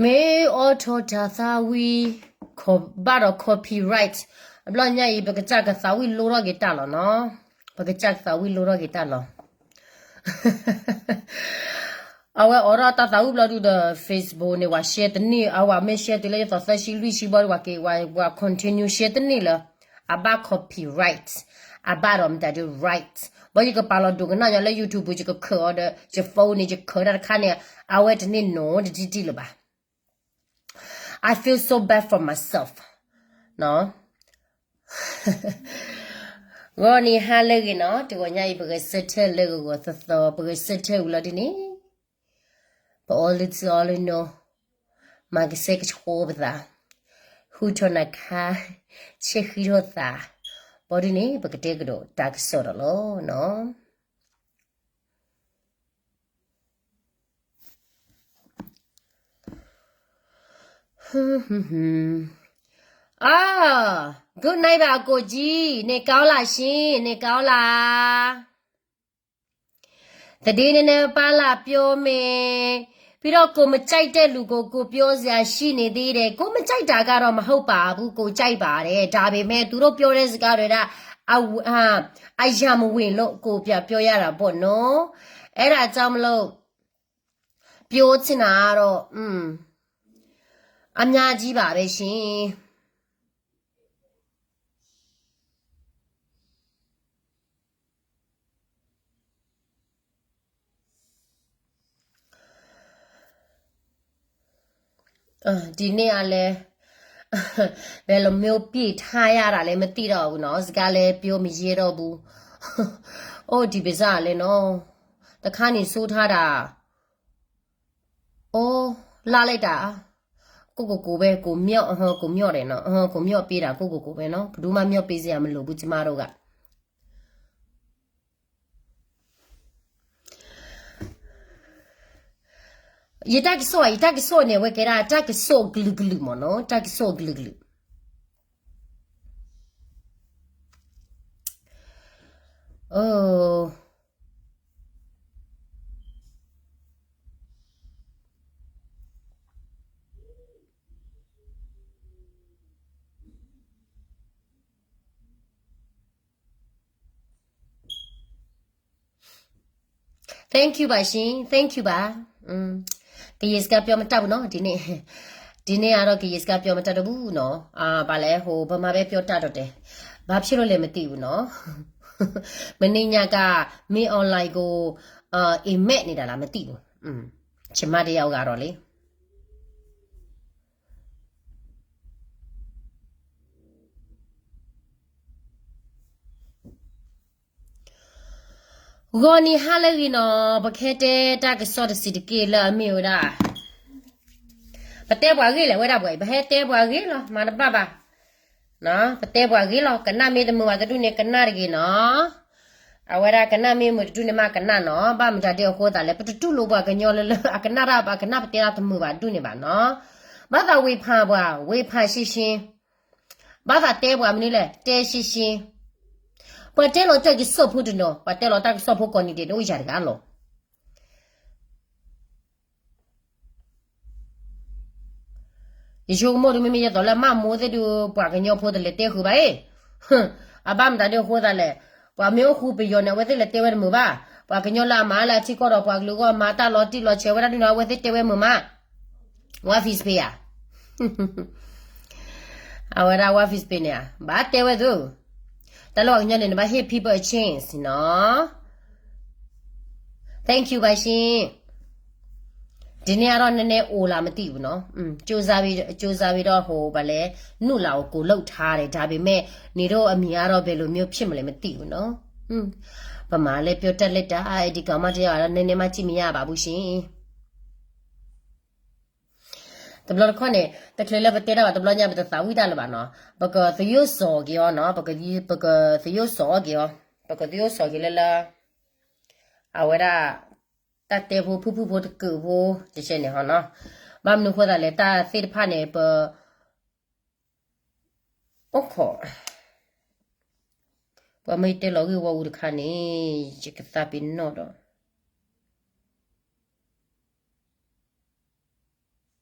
မ့ၢ်အိးထီၣ်တၢ်သးဝံၣ် ဘၣ်ဒီး copyright အဘျီညါအံၤ ပကစၢ်ကသးဝံၣ်လိထီၣ်က့ၤတၢ်လီၤနီၤ. ပကစၢ်ကသးဝံၣ်လိထီၣ်က့ၤတၢ်လီၤ. အဝဲအိးထီၣ်တၢ်သးဝံၣ်ဘျီဒုဒီး Facebook န့ၣ် ဝဲ share တန့ၢ်, အဝဲမ့ၢ် share တုၤလၢယသီသၢဆံလွံၢ်ဆံဘီဒီး ဝဲက့ၤ ဝဲ ဝဲ continue share တန့ၢ်လၢ အဘၣ် copyright, အဘၣ်ဒီးမတၤဒု right. ဘီယကပာ်လီၤဒိကနၣ်ညီလၢ YouTube ယကခၢးအီၤဒီး ယ phone န့ၣ် ယခၢးတၢ်တခါန့ၣ် အဝဲတန့ၢ်နီတဒံတံၢ်လၢၤဘၣ်. I feel so bad for myself. နီၤ, ဂီၤနံၤဟါလၢအဂ့ၤနီၤ, တဂီၤညါအံၤ ပဂဲၤဆၢထၢၣ်လၢဂီၤဂီၤသီသီ, ပဂဲၤဆၢထၢၣ်ဝံၤလီၤဒ်န့ၣ်, ပအီလုၢ်သံအီလုၢ်နီၤ, မၤကဆှဲကဆှီပသး, ဟူထီၣ်နၤခါ, ဆဲဃံထီၣ်သး, ဘီဒ်န့ၣ် ပကတဲကဒီးတၢ်ကစီၣ်ဒီးလီၤနီၤ. အ good night ဘၣ်အကိးကၠံ, န့ၣ်ကီလၢ်ရှ့, န့ၣ်ကီလၢ်. သဒ့န့ၣ်န့ၣ် ပၢ်လၢပျီမ့ၢ်, ပြီးတော့ ကိုယ်မကြိုက်တဲ့လူကို ကိုယ်ပြောစရာရှိနေသေးတယ်, ကိုယ်မကြိုက်တာကတော့ မဟုတ်ပါဘူး, ကိုယ်ကြိုက်ပါတယ်, ဒါပေမဲ့ သူတို့ပြောတဲ့စကားတွေက အ အ အရာမဝင်လို့ ကိုယ်ပြန်ပြောရတာပေါ့နော်. အဲ့ဒါကြောင့်မလို့ ပြောချင်တာကတော့ อืม အများကြီးပါပဲရှင်. ဒီနေ့ကလည်း ဘယ်လိုမျိုး ပြစ်ထားရတာလဲ မသိတော့ဘူးနော်, စကားလည်းပြောမရဲတော့ဘူး. အိၣ်ဒံးပစၢ်လဲၣ်နီၤ, တခါန့ၣ်ဆိထားတာ အိၣ် လါလိုက်တာ, ကိုယ့်ကိုယ်ကိုယ်ပဲ, ကိုယ်မျော့, ကိုယ်မျော့တယ်နော်, ကိုယ်မျော့ပေးတာ ကိုယ့်ကိုယ်ကိုယ်ပဲနော်, ဘယ်သူမှမျော့ပေးစရာမလိုဘူး ကျမတို့က. ယတၢ်ကစီၣ်, ယတၢ်ကစီၣ်န့ၣ် အဝဲကဲဒၣ် တၢ်ကစီၣ်ကလုာ်ကလုာ်မ့ၢ်နီၤ, တၢ်ကစီၣ်ကလုာ်ကလုာ်. အိ Thank you ပါရှင်, thank you ပါ. ကယဲၢ်စကားပြောမတတ်ဘူးနော်, ဒီနေ့, ဒီနေ့ကတော့ ကယဲၢ်စကားပြောမတတ်တော့ဘူးနော်. ဘာလဲ, ဟို ဗမာပဲ ပြောတတ်တော့တယ်, ဘာဖြစ်လို့လဲ မသိဘူးနော်. မနေ့ညက မင်းအောင်လှိုင်ကို အိမ်မက်နေတာလား မသိဘူး, ကျွန်မတယောက်ကတော့လေ. ဂီၤနံၤဟါလၢအဂ့ၤနီၤ, ပကဟဲတဲတၢ်ကစီၣ်တဆံးတက့ၢ်လၢအမ့ၢ်ဝဲဒၣ်, ပတဲပှၤဂ့ၢ်လဲၣ်ဝဲဒၣ်ပှၤအံၤ, ပဟဲတဲပှၤဂ့ၢ်လီၤ, မၤတဘၣ်ဘၣ်. ပတဲပှၤဂ့ၢ်လီၤ, ကနၣ်မ့ၢ်တမုာ်ဘၣ်တဒူၣ်န့ၣ် ကနၣ်တဂ့ၤနီၤ. အဝဲဒၣ်ကနၣ်မ့ၢ်မုာ်တဒူၣ်န့ၣ်မးကနၣ်နီၤ, ဘၣ်မတၤဒ်အဃိသးလဲၣ်, ပတတူၢ်လိာ်ပှၤကညီလၢလၢ အကနၣ်တၢ်ဘၣ် ကနၣ်ပတဲတၢ်တမုာ်ဘၣ်ဒူၣ်န့ၣ်ဘၣ်နီၤ. ဘၣ်သးဝ့ၤဖးပှၤ, ဝ့ၤဖးရှင်းရှင်း, ဘၣ်သးတဲပှၤမနုၤလဲၣ်, တဲရှင်းရှင်း. ပှၤတဲလီၤတၢ်ကစီၣ်ဖိတနီၤ, ပှၤတဲလီၤတၢ်ကစီၣ်ဖိကိးနံၤဒဲး တအိၣ်ယၤတဂၤလီၤ. ယဆိကမိၣ်ဒုး မ့မ့ၢ်ယသိးလၢမၤမိၢ်သ့ၣ်ဒုး ပှၤကညီဖိတလဲၤတဲဃုာ်ဘၣ်အ့ၣ်. အဘၣ်မတၤဒ်အဃိသးလဲၣ်, ပှၤမ့ၢ်အိၣ်ဃူပယီၤန့ၣ် အဝဲသ့ၣ်လဲၤတဲဝဲတမုာ်ဘၣ်. ပှၤကညီလၢအမၤလၢအထံကီၢ်ဒီးပှၤကလုာ်အဂီၢ် မၤတၢ်လီၤတံၢ်လီၤဆဲးဝဲဒၣ်ဒုးန့ၣ် အဝဲသ့ၣ်တဲဝဲမုာ်မး. What is ပ့ၤဧါ. အဝဲဒၣ် what is ပ့ၤန့ၣ်ဧါ, ဘၣ်တဲဝဲသု. တၢ်လၢပှၤကညီန့ၣ် နဘၣ်ဟ့ၣ် people a chance နီၤ. Thank you ပါရှင်. ဒီနေ့ကတော့နည်းနည်းအိုလာမသိဘူးနော်. ကြိုးစားပြီးကြိုးစားပြီးတော့ဟိုဘာလဲ, နုလာကိုကိုလုပ်ထားတယ်, ဒါပေမဲ့နေတော့အမည်ကတော့ဘယ်လိုမျိုးဖြစ်မလဲမသိဘူးနော်. ဗမာလည်းပြောတတ်လက်တာ, အဲဒီကောင်မတစ်ယောက်ကတော့နည်းနည်းမှကြည့်မရပါဘူးရှင်. တဘျီတခီၣ်န့ၣ် တချုးလၢပတဲတၢ်ဘၣ် တဘျီညါပတသးဝံၣ်တၢ်လၢၤဘၣ်နီၤ. ပကသယိၣ်စီၤက့ၤအီၤနီၤ, ပကသယိၣ်စီၤအီၤက့ၤအီၤ, ပကသယိၣ်စီၤက့ၤလၢလၢ အဝဲဒၣ် တၢ်တဲဖိ ဖုၣ်ဖုၣ်ဖိတကုးဖိ တဆဲန့ၣ်ဟီနီၤ. ဘၣ်မနုၤဃိသးလဲၣ် တၢ်သ့ၣ်တဖၣ်န့ၣ် ပ အိၣ်ခိး, ပှၤမ့ၢ်တဲလီၤဂ့ၢ်ဝီအူတခါန့ၣ် ယကသးပ့ၤနီၣ်ဒီး တၢ်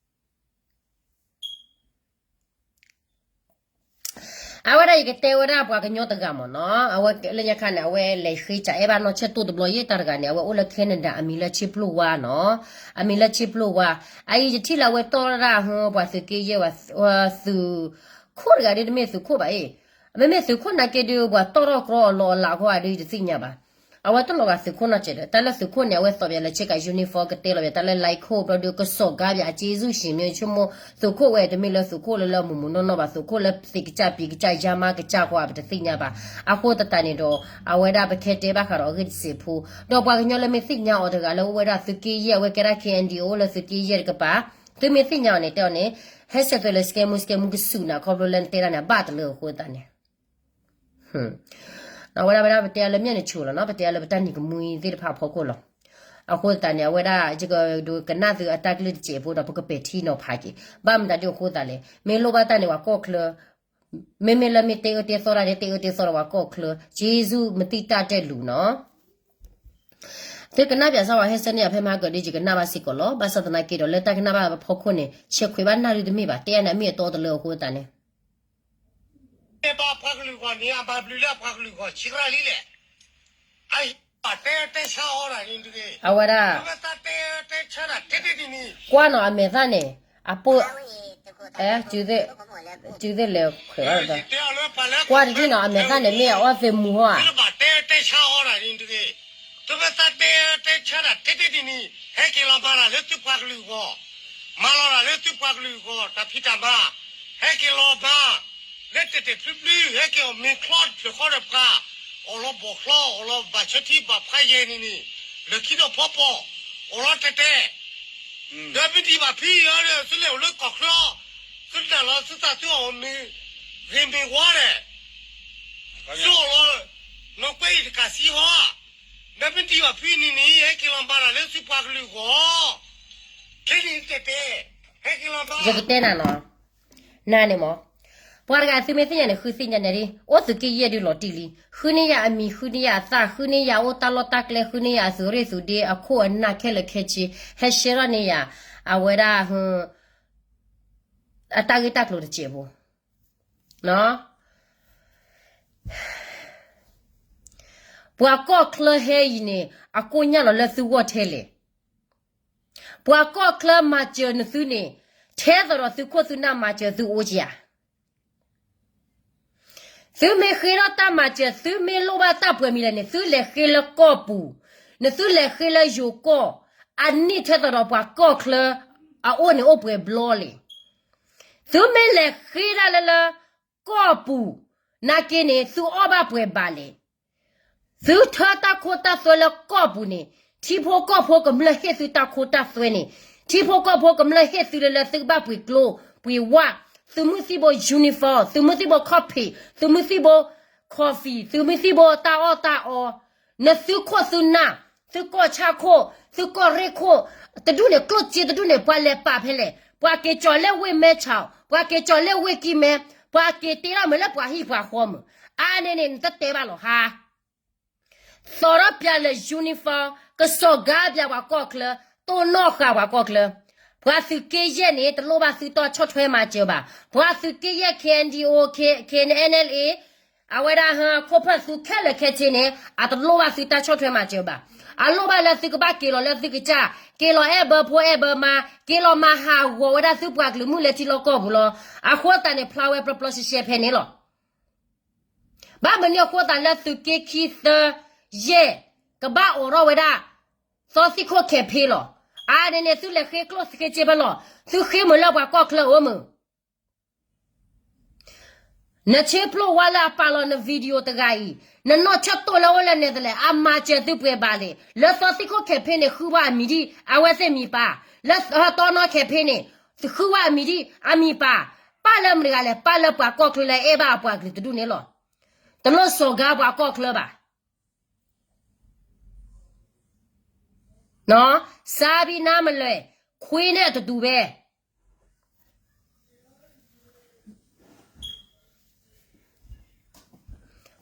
အဝဲဒၣ်ယကတဲဝဲဒၣ်ပှၤကညီတဂၤမ့ၢ်နီၤ, အဝဲလၢညါခါန့ၣ် အဝဲလဲၤဃ့စးအဲၣ်ဘၣ်နီၢ်ဆၢၣ်တိၢ်တဘျီယဲၢ်တၢ်တဂၤန့ၣ် အဝဲအိၣ်လၢ Canada အမံၤလၢဆ့ဖျိၣ်ဝါနီၤ, အမံၤလၢဆ့ဖျိၣ်ဝါ, အအံၤယထံၣ်လၢအဝဲတီၢ်ဒၣ်ဟၢ ပှၤသုးက့ယဲၢ်ဝဲ သုးခိၣ်တဂၤဒ်တမ့ၢ်သုးခိၣ်ဘၣ်အံၤ, မ့မ့ၢ်သုးခိၣ်နာ်က့ဒုး ပှၤတီၢ်ထီၣ်ကြီအလီၢ်အလၤအဃိအဒုးယတသ့ၣ်ညါဘၣ်, အဝဲတလီၤဂာ်သုးခိၣ်နီတစဲးဒီး တၢ်လၢသုးခိၣ်န့ၣ် အဝဲသိးပၠးလၢဆ့ကၤ uniform ကတဲလီၤပၠးတၢ်လၢ like ခိၣ်ဘျီဒုး ကစီၣ်ကါပၠး အကျေးဇူးရှင် မ့ၢ်ဆိကမိၣ် သုးခိၣ်ဝဲတမ့ၢ်လၢသုးခိၣ်လၢလၢမုာ်မုာ်နီၢ်နီၢ်ဘၣ်, သုးခိၣ်လၢသ့ၣ်ကစၢ်ပံၤကစၢ်ယါမါကစၢ်ဃိ ပတသ့ၣ်ညါဘၣ်, အဃိသတးန့ၣ်ဒီး အဝဲဒၣ်ပခဲတဲဘၣ်ဃးဒီးအဂ့ၢ်တစဲးဖိ, ဒီးပှၤကညီလၢမ့ၢ်သ့ၣ်ညါအီၤတဂၤလၢအိၣ်ဝဲဒၣ်သုးက့ယဲၢ် အဝဲကဲဒၣ် K N D O လၢသုးက့ယဲၢ်တကပၤ, သုမ့ၢ်သ့ၣ်ညါအီၤန့ၣ် တဲအီၤန့ၣ် ဟဲဆဲးသွဲးလၢ စကဲမူ စကဲမူ ကစူၢ်နၤခီဖျိလၢနတဲဒၣ်န့ၣ် အဘၣ်တလၢအဃိသတးန့ၣ် အဝဲဒၣ်ဝဲဒၣ်ပတဲအလၢမျဲၢ်န့ၣ်ဆိလီၤနီၤ, ပတဲအလၢပတၢ်နံၤကမှံသ့ၣ်တဖၣ်အဖီခိၣ်လီၤ. အဃိသတးန့ၣ် အဝဲဒၣ်ယကဒိးကနၣ်သုအတၢ်ကလုၢ်တစဲးဖိဒီး ပကပဲာ်ထံနီၤဖးက့ၤ, ဘၣ်မတၤဒ်အဃိသတးလဲၣ်, မ့ၢ်လိၣ်ဘၣ်တၢ်န့ၣ် ပှၤကီၢ်ချၢ, မ့မ့ၢ်လၢမ့ၢ်တဲအၢတဲသီတၢ်န့ၣ် တဲအၢတဲသီဒီးပှၤကီၢ်ချၢ, က့ၤဆူမတံၢ်တၢ်တဲလူၤနီၤ သုကနၣ်ပၠးစၢ်ဝဲ ဟဲဆၢန့ၢ်ယၤဖဲမဟါကၢၤဒ်ယကနၣ်ဘၣ်စ့ၢ်ကီးလီၤ. ဘၣ်ဆၣ်သနာ်က့ဒီး လၢတၢ်ကနၣ်ဘၣ်အဖီခိၣ်န့ၣ် ဆဲးခွဲးဘၣ်နၢ်ဒုတမ့ၢ်ဘၣ်, တဲအန့ၣ်အမ့ၢ်အတီတလၢအဃိသတးန့ၣ် ဘၣ်ပှၤကလုာ်ဂီၢ်န့ၣ် အဘၣ်ဘျုးလၢပှၤကလုာ်ဂီၢ်ဆံးရၣ်လံလဲၣ်. အတဲတဲဆါအီၤဒၣ်န့ၣ်တဂ့ၤ, အဝဲဒၣ် တဲတဲဆါဒၣ်တဲတ့ၢ်တ့ၢ်န့ၣ် ကွၢ်နီၤအမဲာ်သၣ်န့ၣ် အပိၢ် အဲ တုၤသ့ၣ်လဲၤခွဲးဘၣ်လီၤ, ကွၢ်တဒ်နီၤ အမဲာ်သၣ်န့ၣ် မ့ၢ်အအီၣ်သ့ၣ်မူဟီဧါ. ဘၣ်တဲတဲဆါအီၤဒၣ်န့ၣ်တဂ့ၤ, တဲတဲဆါဒၣ်တဲတ့ၢ်တ့ၢ်န့ၣ် ဟဲက့ၤလီၤမၤတၢ်လၢသုပှၤကလုာ်ဂီၢ်, မၤလီၤတၢ်လၢသုပှၤကလုာ်ဂီၢ် တၢ်ဖံးတၢ်မၤ, ဟဲက့ၤလီၤမၤ လၢတဲာ်တဲာ်ဖျုဖျု ဟဲက့ၤအီၤမ့ၤချီတဖျၢၣ်ဃီဒီးပှၤ, အီၣ်လီၤဘီၣ်ချီ အီၣ်လီၤဘၣ်ဆၢထံဘၣ်ဖးယံာ်န့ၣ်န့ၣ်, လၢခံဒီးဖီပီၣ်, အီၣ်လီၤတဲာ်တဲာ်, ဒီးမ့ၢ်ဒံးဘၣ်ဖံအံၤဒီး သုလဲၤအိၣ်လၢကီၢ်ချၢအီၤ, သုတၢ်လီၤသုသးသုအီၣ်မ့ၤ, ဂ့ၤမ့ၤဝါဒီး သုအီၣ်လီၤ, နီၢ်ကွဲအံၤတကးစံဟီ, ဒီးမ့ၢ်ဒံးဘၣ်ဖံန့ၣ်န့ၣ် ဟဲက့ၤလီၤမၤတၢ်လၢသုပှၤကလုာ်ဂီၢ်, ခဲန့ၣ်တဲာ်တဲာ်, ဟဲက့ၤလီၤမၤ ယကတဲနၤနီၤ, နၤန့ၣ်မး, ပှၤတဂၤသုမ့ၢ်သ့ၣ်ညါန့ၣ် ဃုသ့ၣ်ညါန့ၣ်ဒ် အိၣ်သုးက့ယဲၢ်ဒုးလီၤတံၢ်လံ, ဃုန့ၢ်ယၤအမံၤ ဃုန့ၢ်ယၤအသၣ် ဃုန့ၢ်ယၤအိၣ်တၢ်လီၢ်တၢ်ကျဲ ဃုန့ၢ်ယၤအသုးရ့ၣ်သုးဒ့အခိၣ်အနၢ်ခဲလၢာ်ခဲဆ့, ဟဲရှဲထီၣ်န့ၢ်ယၤ, အဝဲဒၣ် အတၢ်ဂ့ၢ်တၢ်ကျိၤတစဲးဖိ ပှၤကီၢ်ချၢဟဲအံၤန့ၣ် အကိၣ်ညၣ်လီၤလၢသုဂီၢ်ထဲလဲၣ်. ပှၤကီၢ်ချၢမၤစၢၤနသုန့ၣ် ထဲသိးဒီးသုခိၣ်သုနၢ်မၤစၢၤသုအိၣ်ဧါ. သုမ့ၢ်ဃ့ထီၣ်တၢ်မၤစၢၤ သုမ့ၢ်လိၣ်ဘၣ်တၢ်ပှဲၤမံၤလဲၣ်န့ၣ် သုလဲၤဃ့လၢကီၢ်ပူၤ, နသုလဲၤဃ့လၢယိၤကီၢ်, အန့ၣ်ထဲသိးဒီးပှၤကီၢ်ချၢ အအိၣ်န့ၣ်အိၣ်ပှဲၤဘျီလဲၣ်. သုမ့ၢ်လဲၤဃ့ဒၣ်လၢလၢ ကီၢ်ပူၤ, နာ်က့န့ၣ် သုအီၣ်ဘၣ်ပှဲၤဘၣ်လဲၣ်. သုထၢတၢ်ခိတၢ်သွဲလၢကီၢ်ပူၤန့ၣ် ထံဖိကီၢ်ဖိကမျၢၢ်ဟ့ၣ်သုတၢ်ခိတၢ်သွဲန့ၣ်, ထံဖိကီၢ်ဖိကမျၢၢ်ဟ့ၣ်သုလၢလၢသုကဘၣ်ပှ့ၤကျိ ပှ့ၤဝၣ်, သုးမုၢ်သံၣ်ဘိ uniform, သုးမုၢ်သံၣ်ဘိ ခီၣ်ဖံး, သုးမုၢ်သံၣ်ဘိ coffee, သုးမုၢ်သံၣ်ဘိတၢ်အီၣ်တၢ်အီ, နသုခိၣ်သုနၢ်, သုကီၢ်ဆၣ်ခိၣ်, သုကီၢ်ရ့ၣ်ခိၣ်, တဒူၣ်န့ၣ် ကျိၣ်စ့တဒူၣ်န့ၣ် ပှၤလဲၤပာ်ဖဲလဲၣ်, ပှၤက့ၤကၠီၤလၢဝ့ၢ်မဲဆီး, ပှၤက့ၤကၠီၤလၢဝ့ၢ်ကံၢ်မဲ, ပှၤက့ၤတ့ထီၣ်မုာ်လၢပှၤဟံၣ်ပှၤဃီမုာ်, အါန့ၣ်န့ၣ် နတတဲဘၣ်လီၤဟါ. သိးထီၣ်ပၠးလၢ uniform ကစီၣ်ကါပၠးပှၤကီၢ်ချၢ, တိၢ်နီၣ်ဃာ်ပှၤကီၢ်ချၢ, ပှၤသုးက့ယဲၢ်န့ၣ် တလိၣ်ဘၣ်သုတၢ်ဆီၣ်ထွဲမၤစၢၤဘၣ်, ပှၤသုးက့ယဲၢ် K N D O K N L A အဝဲဒၣ်ဟၢခိၣ်ဖၢၣ်သုခဲလၢာ်ခဲဆ့န့ၣ် အတလိၣ်ဘၣ်သုတၢ်ဆီၣ်ထွဲမၤစၢၤဘၣ်, အလိၣ်ဘၣ်လၢသုကဘၣ်က့ၤလီၤလၢသုကစၢ်, က့ၤလီၤအဲၣ်ဘၢဖိအဲၣ်ဘၢမါ, က့ၤလီၤမၤဟးဂီၤဝဲဒၣ်သုပှၤကလုာ်မုၢ်လၢထံလီၢ်ကီၢ်ပူၤလီၤ. အဃိသတးန့ၣ် ဖျါဝဲပျီပျီရှဲရှဲဖဲန့ၣ်လီၤ. ဘၣ်မနုၤအဃိသတးလၢသုးက့ခံသၢယဲၢ် ကဘၣ်အိးထီၣ်ဝဲဒၣ် သီသံၣ်ခိၣ် campaign လီၤ. အါန့ၣ်န့ၣ် သုလဲၤဃ့ကျိၣ်ဃ့စ့ဖဲလီၤ. သုဃ့မုာ်လၢပှၤကီၢ်ချၢအိၣ်မုာ် နဆ့ဖျိၣ်ဝါလၢအပာ်လီၤန video တဂၤအံၤ, နနီၢ်ဆၢၣ်တိၢ်လၢအိၣ်လၢနဲသလဲၣ်, အမၤစၢၤသုပှဲၤဘၣ်သ့ၣ်, လၢသီသံၣ်ခိၣ် campaign န့ၣ် ဃုဝဲအမံၤဒ်အဝဲသ့ၣ်မံၤပၢ်, လၢတီနီ campaign န့ၣ် ဃုဝဲအမံၤဒ်အမံၤပၢ်, ပၢ်လၢမတၤတဂၤလဲၣ်, ပၢ်လၢပှၤကီၢ်ချၢလၢအဲၣ်ဘၣ်အပှၤကလုာ်တဒူၣ်န့ၣ်လီၤ. တလိၣ်စီၤဂါပှၤကီၢ်ချၢဘၣ် စါဘံနါမလဲၣ်, ခွ့န့ၣ်အတတူၢ်ဘဲ.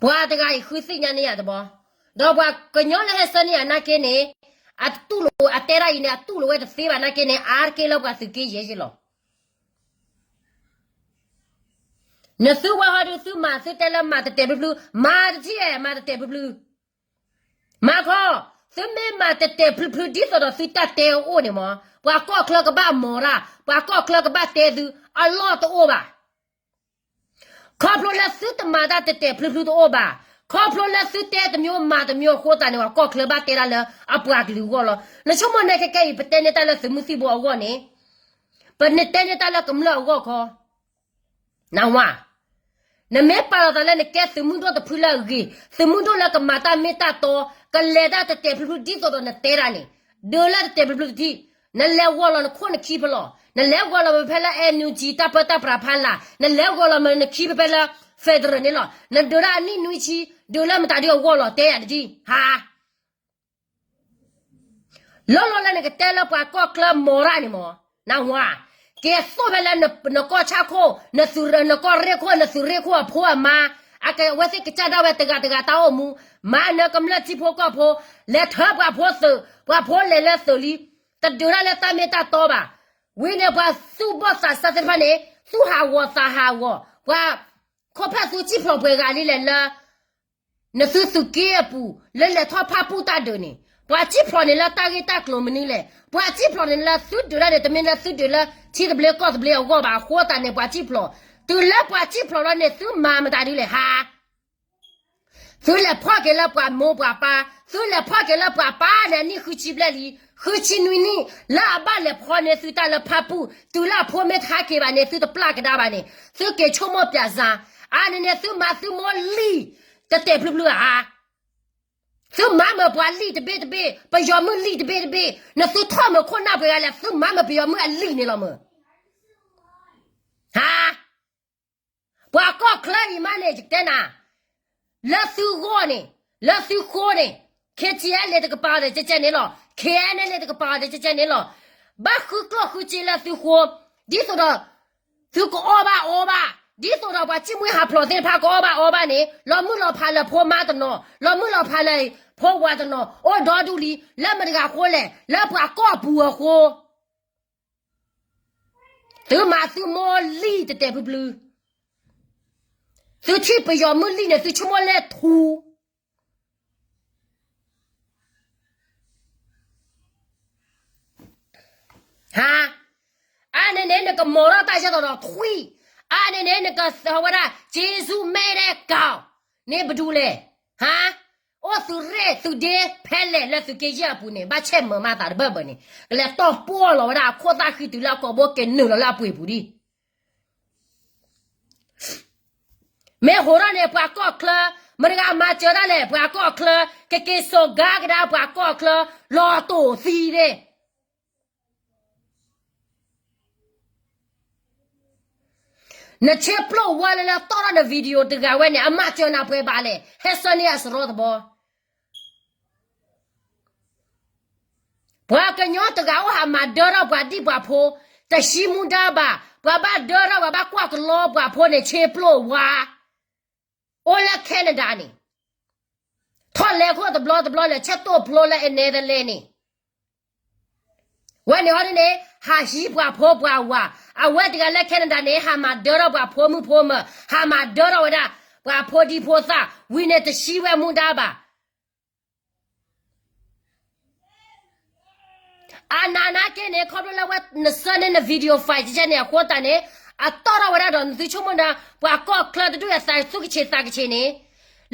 ပှၤတဂၤအံၤဃုသ့ၣ်ညါန့ၢ်ယၤတဘျီ, ဒီးပှၤကညီလၢဟဲဆၢန့ၢ်ယၤနာ်က့န့ၣ်, အတူၢ်လိာ်အတဲဒၣ်အံၤန့ၣ် အတူၢ်လိာ်ဝဲတသ့ဘၣ်နာ်က့န့ၣ် အါတက့ၢ်လၢပှၤသုးက့ယဲၢ်ယဲၢ်လီၤ. နသုဝဲဟီဒုးသုမၤသုတဲလၢမၤတတဲာ်ဖျုဖျု, မၤတထံၣ်အဲၣ် မၤတတဲာ်ဖျုဖျု. မၤခီ, သုမ့ၢ်မၤတတဲာ်ဖျုဖျုဒ်သိးဒီးသုတၢ်တဲအအိၣ်န့ၣ်မး, ပှၤကီၢ်ချၢကဘၣ်မီၤတၢ်, ပှၤကီၢ်ချၢကဘၣ်တဲသု, အလီၢ်တအိၣ်ဘၣ်. ခီဖျိလၢသုတမၤတၢ်တတဲာ်ဖျုဖျုတအိၣ်ဘၣ်, ခီဖျိလၢသုတဲတမျိုးမၤတမျိုးအဃိသတးန့ၣ် ပှၤကီၢ်ချၢဘၣ်တဲဒၣ်လၢအပှၤကလုာ်အဂီၢ်လီၤ. နဆိကမိၣ်န့ၣ်ခဲကဲအံၤ ပတဲန့ၢ်တၢ်လၢသုးမုၢ်သံၣ်ဘိအဂီၢ်န့ၣ်, ပတဲန့ၢ်တၢ်လၢကမျၢၢ်အဂီၢ်ခီ နဝၤ, နမ့ၢ်ပာ်လီၤသးလၢနကဲသုးမုၢ်ဒိၣ်တဖုလၢအဂ့ၤ, သုးမုၢ်ဒိၣ်လၢကမၤတၢ်မ့ၢ်တၢ်တီ, ကလဲၤတၢ်တတဲာ်ဖျုဖျုဒ်သိးဒီးနတဲတၢ်န့ၣ်, ဒုးလၢတတဲာ်ဖျုဖျုတထံၣ်, နလဲၤဂီၤလီၤနခိၣ်နခံဖဲလဲၣ်, နလဲၤဂီၤလီၤမ့ၢ်ဖဲလၢ NUG တၢ်ပၢတၢ်ပြးဖးလာ်, နလဲၤဂီၤလီၤမ့ၢ်နခံဖဲဖဲလၢ federal န့ၣ်လီၤ, နဒုးတၢ်အနံၣ်နွံဆံ, ဒုးလၢမတၤဒုအဂီၢ်လီၤ တဲယၤတထံၣ်, ဟါ လီၤလီၤလၢနကတဲလၢပှၤကီၢ်ချၢမီၤတၢ်န့ၣ်မး, နဝၤ, ကဲသိၣ်ဖဲလၢနကီၢ်ဆၣ်ခိၣ်, နကီၢ်ရ့ၣ်ခိၣ်, နသုးရ့ၣ်ခိၣ်အဖိအမါ, အကဝဲသ့ၣ်ကစၢ်ဒၣ်ဝဲတဂၤတဂၤတၢ်အိၣ်မူ, မၤနၢၤကမျၢၢ်ထံဖိကီၢ်ဖိ, လဲၤထၢပှၤဖိသုး, ပှၤဖိလဲၤလၢသုးလံ, တဒုးတၢ်လၢတၢ်မ့ၢ်တၢ်တီဘၣ်. ဝံၤန့ၣ်ပှၤသူၣ်ဘီၣ်သးစၢ်သ့ၣ်တဖၣ်န့ၣ်, သူၣ်ဟးဂီၤသးဟးဂီၤ, ပှၤခိၣ်ဖၢၣ်သူစံၣ်ဖျိးပှဲၤဂၤလံလဲၣ်လၢ နသုသုးက့အပူၤ လၢလဲၤထီၣ်ဖၣ်ပူၣ်တၢ်ဒုးန့ၣ်, ပှၤစံၣ်ဖျိးန့ၣ်လၢတၢ်ဂ့ၢ်တၢ်ကျိၤမနုၤလဲၣ်, ပှၤစံၣ်ဖျိးန့ၣ်လၢသုဒုးတၢ်န့ၣ် တမ့ၢ်လၢသုဒုးလၢထံသဘျ့ကီၢ်သဘျ့အဂီၢ်ဘၣ်အဃိသတးန့ၣ် ပှၤစံၣ်ဖျိး, တုၤလၢပှၤစံၣ်ဖျိးလီၤန့ၣ် သုမၤမတၤဒ်လဲၣ်ဟါ သုလဲၤဖီၣ်က့ၤလၢပှၤမိၢ်ပှၤပၢ်, သုလဲၤဖီၣ်က့ၤလၢပှၤပၢ်န့ၣ် အနံၣ်ဃုဆံဘျဲၣ်လံ, ဃုဆံနွံနံၣ်, လၢအဘၣ်လဲၤဖီန့ၢ်သုတၢ်လၢဖၣ်ပူၣ်, တုၤလၢအဖိမ့ၢ်ထါက့ၤဘၣ်န့ၣ် သုတပျၢ်ကဒါဘၣ်န့ၣ်, သုက့ၤဆိကမိၣ်ပၠးစၢ်, အါန့ၣ်န့ၣ် သုမၤသုမိၢ်လံၢ်, တတဲာ်ဖျုဖျုဧါ, သုမၤမၢပှၤလံၢ်တဘ့ၣ်တဘ့ၣ်, ပယီၤမုၣ်လံၢ်တဘ့ၣ်တဘ့ၣ်, နသုထီၣ်မၢခိၣ်နၢ်ပှဲၤဂၤလဲၣ်, သုမၤမၢပယီၤမုၣ်အလံၢ်န့ၣ်လီၤမၢ် ဟါ ပှၤကီၢ်ချၢအံၤမးန့ၣ် ယကတဲနၤ, လၢသုဂီၢ်န့ၣ်, လၢသုဃိန့ၣ်, KTLA တကပၤအီၤဒီးကဲကဲန့ၣ်လီၤ, KNLA တကပၤအီၤဒီးကဲကဲန့ၣ်လီၤ, ဘၣ်ဃုကျိၣ်ဃုစ့လၢသုဃိ, ဒ်သိးဒီး သုကအီၣ်ဘၣ်အီဘၣ်, ဒ်သိးဒီးပှၤစံၣ်မှံဟးဖျိးသ့ၣ်တဖၣ်ကအီၣ်ဘၣ်အီဘၣ်န့ၣ်, လီၤမုၢ်လီၤဖးလၢဖိမါတနီၤ, လီၤမုၢ်လီၤဖးလၢဖိဝၤတနီၤ, အိၣ်ဒီဒူၣ်လံ, လၢမတၤတဂၤအဃိလဲၣ်, လၢပှၤကီၢ်ပူၤအဃိ သုမၤသုမိၢ်လံၢ်တတဲာ်ဖျုဖျု, သုထံၣ်ပယီၤမုၣ်လံၢ်န့ၣ် သုဆိကမိၣ်လဲၣ်ထူ ဟါ, အါန့ၣ်န့ၣ် နကမီၤထီၣ်တၢ်ယဲၢ်တီၤဒီးထွံၣ်, အါန့ၣ်န့ၣ် နကသးဝဲဒၣ် က့စူမဲဒဲးကီး, န့ၣ်ပဒူလဲၣ်, ဟါ, အိၣ်သုးရ့ၣ်သုးဒ့ဖဲလဲၣ်လၢသုးက့ယဲၢ်အပူၤန့ၣ် ဘၣ်ဆဲးမုာ်မးသးတဘၢၣ်ဘၢၣ်န့ၣ် ကလဲၤတီၢ်ပီၢ်လီၤဝဲဒၣ်အခိၣ်သၣ်ဃံတုၤလၢအကိာ်ဘိက့ၤနုာ်လီၤလၢအပှ့ၤပူၤဒံး မ့ၢ်ဟိးထီၣ်န့ၣ် ပှၤကီၢ်ချၢ, မတၤတဂၤမၤစၢၤတၢ်လဲၣ်, ပှၤကီၢ်ချၢ, ကက့ၤစိာ်ကါကဒါပှၤကီၢ်ချၢ, လီၤတိာ်သံသ့ၣ်, နဆ့ပျိၢ်ဝါလၢလၢတီၢ်ထီၣ်န video တဂၤဝဲန့ၣ် အမၤစၢၤနၤပှဲၤဘၣ်လဲၣ်, ဟဲဆှၢန့ၢ်အစရီသဘီ ပှၤကညီတဂၤအိၣ်ဟးမၤဒၢထီၣ်ပှၤဒံၣ်ပှၤဖိ, တဟံးမူဒါဘၣ်, ပှၤဘၣ်ဒၢထီၣ်ပှၤဘၣ်ကွၢ်ကလီပှၤဖိန့ၣ် ဆ့ပျိၢ်ဝါ, အိၣ်လၢ Canada န့ၣ်, ထီၣ်လဲၤခိၣ်တဘျီတဘျီလဲၤဆဲးတိၢ်ဖျိလၢ Netherlands န့ၣ်, ဝဲန့ၣ်အီၤဒ်န့ၣ်, ဟးဟံးပှၤဖိပှၤဝၤ, အဝဲတဂၤလၢ Canada န့ၣ် ဟးမၤဒၢထီၣ်ပှၤဖိမုၣ်ဖိမၢၤ, ဟးမၤဒၢထီၣ်ဝဲဒၣ်, ပှၤဖိဒံဖိသၣ်, ဝံၤန့ၣ်တဟံးဝဲမူဒါဘၣ် အနးနးက့န့ၣ် ခီဖျိလၢဝဲနဆှၢန့ၢ်န video file ကဲန့ၣ် အဃိသတးန့ၣ်, အတီၢ်ထီၣ်ဝဲဒၣ်ဒီး နသုဆိကမိၣ်ဒီး ပှၤကီၢ်ချၢတဒူၣ်အသးသူၣ်ကဆံးသးကဆံးန့ၣ်,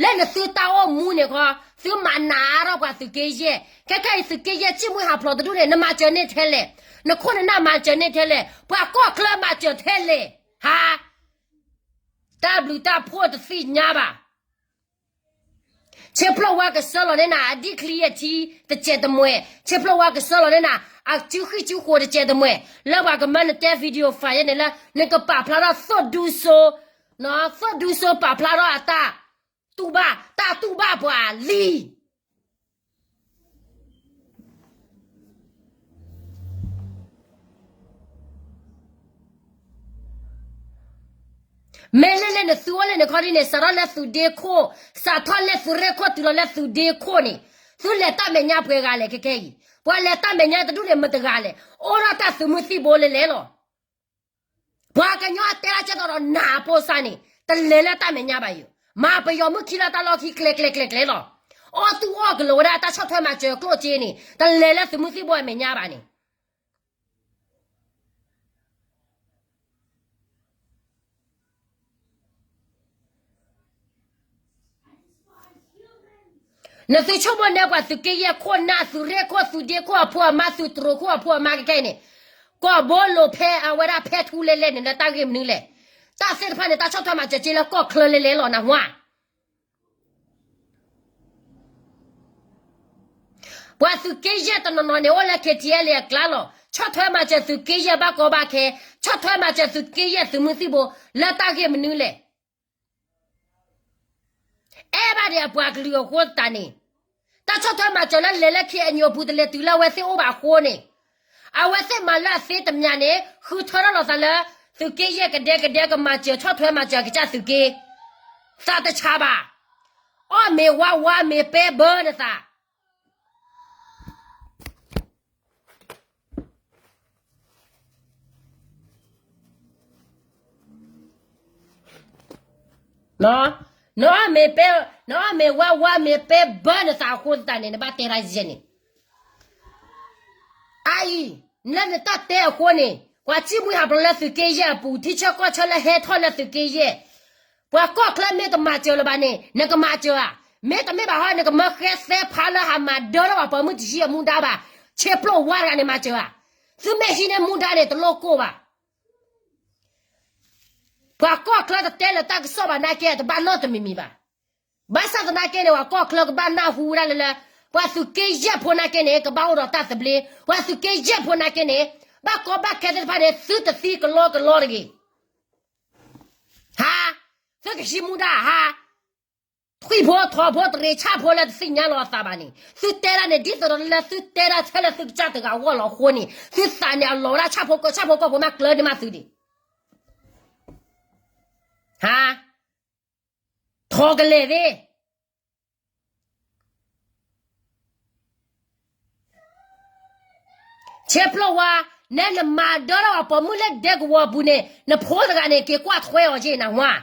လၢနသုတၢ်အိၣ်မူန့ၣ်ခီ, သုမၤနးအါထီၣ်ပှၤသုးက့ယဲၢ်, ခဲခဲအံၤသုးက့ယဲၢ် စံၣ်မှံဟးဖျိးတဒူၣ်န့ၣ် နမၤစၢၤန့ၢ်ထဲလဲၣ်, နခိၣ်နနၢ်မၤစၢၤန့ၢ်ထဲလဲၣ်, ပှၤကီၢ်ချၢမၤစၢၤထဲလဲၣ်, ဟါ, တၢ်ဘျုးတၢ်ဖှိၣ်တသ့ၣ်ညါဘၣ် ဆ့ဖျိၢ်ဝါကဆှၢလီၤန့ၢ်နၤ အဒံၣ်ချံအထံတစဲးတမှဲး, ဆ့ဖျိၢ်ဝါကဆှၢလီၤန့ၢ်နၤ အစုဃံစုဃိးတစဲးတမှဲး, လၢပှၤကမၢနတဲ video file န့ၣ်လၢ နကပာ်ဖျါထီၣ်သိၣ်ဒူစိ, သိၣ်ဒူစိပာ်ဖျါထီၣ်အတၢ်တူၢ်ဘၣ်, တၢ်တူၢ်ဘၣ်ပှၤလံ မ့ၢ်လၢလၢနသုအိၣ်လၢနခီဒ်န့ၣ် စးထီၣ်လၢသုးဒ့ခိၣ်, စးထီၣ်လၢသုးရ့ၣ်ခိၣ်တုၤလီၤလၢသုးဒ့ခိၣ်န့ၣ်, သုလဲၤတၢ်မဲာ်ညါပှဲၤဂၤလဲၣ်ခဲခဲအံၤ, ပှၤလဲၤတၢ်မဲာ်ညါတဒူၣ်န့ၣ်မတၤတဂၤလဲၣ်, အိၣ်ဒီးတၢ်သုးမုၢ်သံၣ်ဘိလဲၣ်လဲၣ်လီၤ. ပှၤကညီအတဲဒၣ်ကဲသိးဒီးနၤအဖိစၢ်န့ၣ်, တလဲၤလၢတၢ်မဲာ်ညါဘၣ်ယိာ်, မၤပယီၤမုၣ်ခံလၢတၢ်လီၢ်ခံကျဲကျဲကျဲကျဲလီၤ. အီၣ်သူၣ်အီၣ်ကလိာ်ဝဲဒၣ်တၢ်ဆီၣ်ထွဲမၤစၢၤကျိၣ်စ့န့ၣ် တလဲၤလၢသုးမုၢ်သံၣ်ဘိအမဲာ်ညါဘၣ်န့ၣ် နသုဆိကမိၣ်န့ၢ်ပှၤသုးက့ယဲၢ်ခိၣ်နၢ် သုးရ့ၣ်ခိၣ် သုးဒ့ခိၣ်အဖိအမါ သုးတရိးခိၣ်အဖိအမါခဲခဲအံၤန့ၣ်, ကီၢ်ဘိလိၤဖဲအဝဲဒၣ်ဖဲထူလဲလဲန့ၣ် လၢတၢ်ဂ့ၢ်မနုၤလဲၣ်. တၢ်သ့ၣ်တဖၣ်န့ၣ် တၢ်ဆီၣ်ထွဲမၤစၢၤက့လၢကီၢ်ချၢလဲလဲလီၤ နၢ်ဟူဧါ. ပှၤသုးက့ယဲၢ်တနီၤနီၤန့ၣ် အိၣ်လၢ K T L A အကျါလီၤ. ဆီၣ်ထွဲမၤစၢၤသုးက့ယဲၢ်ဘၣ်ကီဘၣ်ခဲ, ဆီၣ်ထွဲမၤစၢၤသုးက့ယဲၢ်သုးမုၢ်သံၣ်ဘိ လၢတၢ်ဂ့ၢ်မနုၤလဲၣ်. အဲၣ်ဘၣ်ဒံးအပှၤကလုာ်အဃိသတးန့ၣ်, တၢ်ဆီၣ်ထွဲမၤစၢၤလၢလဲၤလၢ K N U အပူၤတလဲၤတုၤလၢအဝဲသ့ၣ်အိၣ်ဘၣ်အဃိန့ၣ်, အဝဲသ့ၣ်မၤလၢအသ့တမံၤန့ၣ် ဃုထၢထီၣ်လိာ်သးလၢ သုးက့ယဲၢ်ကဒဲကဒဲကမၤစၢၤဆီၣ်ထွဲမၤစၢၤကစၢ်သုးက့, သးတဆါဘၣ်. အီၣ်မ့ၤဝါဝါမ့ၤပဲဘၢနသး နအီၣ်မ့ၤပဲ, နအီၣ်မ့ၤဝါဝါမ့ၤပဲဘၢနသးအဃိသတးန့ၣ် နဘၣ်တဲတၢ်ယဲၢ်န့ၣ်, အအံၤ, လၢနတၢ်တဲအဃိန့ၣ် ပှၤစံၣ်မှံဟးဖျိးလၢသုးက့ယဲၢ်အပူၤ ထံဆၢကီၢ်ဆၢလၢဟဲထီၣ်လၢသုးက့ယဲၢ်, ပှၤကီၢ်ချၢမ့ၢ်တမၤစၢၤလၢၤဘၣ်န့ၣ် နကမၤစၢၤဧါ. မ့တမ့ၢ်ဘၣ်ဟီ နကမၢဃဲသဲဖးလၢဟးမၤဒၢထီၣ်ပှၤပိာ်မုၣ်တဆံအမူဒါဘၣ်. ဆ့ဖျိၣ်ဝါတဂၤန့ၣ်မၤစၢၤဧါ. သုမ့ၢ်ဟံးန့ၢ်မူဒါန့ၣ် တလိၣ်ကိၢ်ဘၣ်. ပှၤကီၢ်ချၢတတဲလၢၤတၢ်ကစီၣ်ဘၣ်နာ်က့ တဘၣ်နီတမံၤမံၤဘၣ်. ဘၣ်ဆၣ်သနာ်က့န့ၣ် ပှၤကီၢ်ချၢကဘၣ်နၢ်ဟူဝဲဒၣ်လၢလၢ, ပှၤသုးက့ယဲၢ်ဖိနာ်က့န့ၣ် ကဘၣ်အိၣ်ဒီးတၢ်သဘျ့, ပှၤသုးက့ယဲၢ်ဖိနာ်က့န့ၣ် ဘၣ်ကီဘၣ်ခဲသ့ၣ်တဖၣ်န့ၣ် သုတသံကလီကလီတဂ့ၤ. ဟါ, သုကဟံးမူဒါဟါ, ထွံၣ်ဖိထိးဖိတရ့ဆၣ်ဖိလၢတသ့ၣ်ညါလီၤအသးဘၣ်န့ၣ် သုတဲဒၣ်န့ၣ် ဒ်သိးဒီးလၢသုတဲဒၣ်ထဲလၢသုကစၢ်တဂၤအဂီၢ်လီၤအဃိန့ၣ် သုသးန့ၣ်အလီၤဝဲဒၣ်ဆၣ်ဖိကီၢ်ဆၣ်ဖိကီၢ်ဖိမးကျၢၤန့ၢ်မးသုဒံး, ဟါ, ထိးကလဲာ်သ့ၣ် ဆ့ဖျိၣ်ဝါ, နဲနမၤဒၢထီၣ်ပှၤပိာ်မုၣ်လၢဒဲကဝီၤအပူၤန့ၣ် နဖိတဂၤန့ၣ် က့ၤကွၢ်ထွဲအီၤက့ၤနၢ်ဟူဧါ.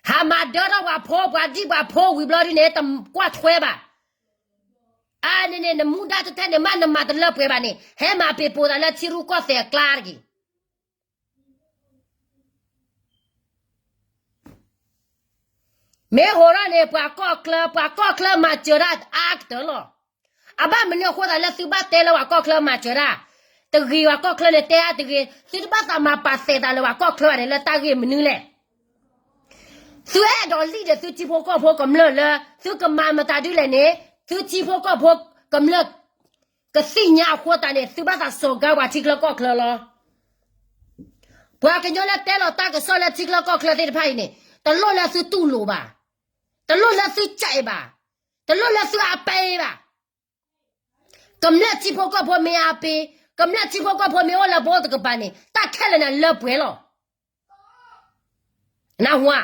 ဟးမၤဒၢထီၣ်ပှၤဖိပှၤဒံၣ်ပှၤဖိဝံၤဘျီဒ်န့ၣ် တကွၢ်ထွဲဘၣ်. အန့ၣ်န့ၣ် နမူဒါတထဲန့ၣ် မ့ၢ်နမၤတလၢပှဲၤဘၣ်န့ၣ် ဟဲမၤပ့ၤပိာ်သးလၢထံရူၢ်ကီၢ်သဲးအကျါတဂ့ၤ. မ့ၢ်ဟိးထီၣ်န့ၣ် ပှၤကီၢ်ချၢ, ပှၤကီၢ်ချၢမၤစၢၤတၢ်အါကတၢၢ်လီၤ. အဘၣ်မနုၤအဃိသတးလၢသုဘၣ်တဲလၢပှၤကီၢ်ချၢမၤစၢၤတၢ်, တဂ့ၤပှၤကီၢ်ချၢန့ၣ်တဲအါတဂ့ၤ, သုတဘၣ်သးမၤပာ်သဲးသးလၢပှၤကီၢ်ချၢဘၣ်န့ၣ် လၢတၢ်ဂ့ၢ်မနုၤလဲၣ်. သုအဲၣ်ဒိးလံၣ်ဒီးသုထံဖိကီၢ်ဖိကမျၢၢ်လၢ သုကမၤမတၤဒ်လဲၣ်န့ၣ် သုထံဖိကီၢ်ဖိကမျၢၢ် ကသ့ၣ်ညါအဃိသတးန့ၣ် သုဘၣ်သးစိာ်ကါပှၤထံချၢကီၢ်ချၢလီၤ. ပှၤကညီလၢတဲလီၤတၢ်ကစီၣ်လၢထံချၢကီၢ်ချၢသ့ၣ်တဖၣ်အံၤန့ၣ် တလိၣ်လၢသုတူၢ်လိာ်ဘၣ်, တလိၣ်လၢသုစဲးဘၣ်, တလိၣ်လၢသုအပၢဘၣ်. ကမျၢၢ်ထံဖိကီၢ်ဖိမ့ၢ်အါပ့, ကမျၢၢ်ထံဖိကီၢ်ဖိမ့ၢ်အိၣ်လၢဘိတကပၤန့ၣ် တၢ်ခဲလၢာ်န့ၣ်လၢပှဲၤလီၤ. နၢ်ဟူဧါ,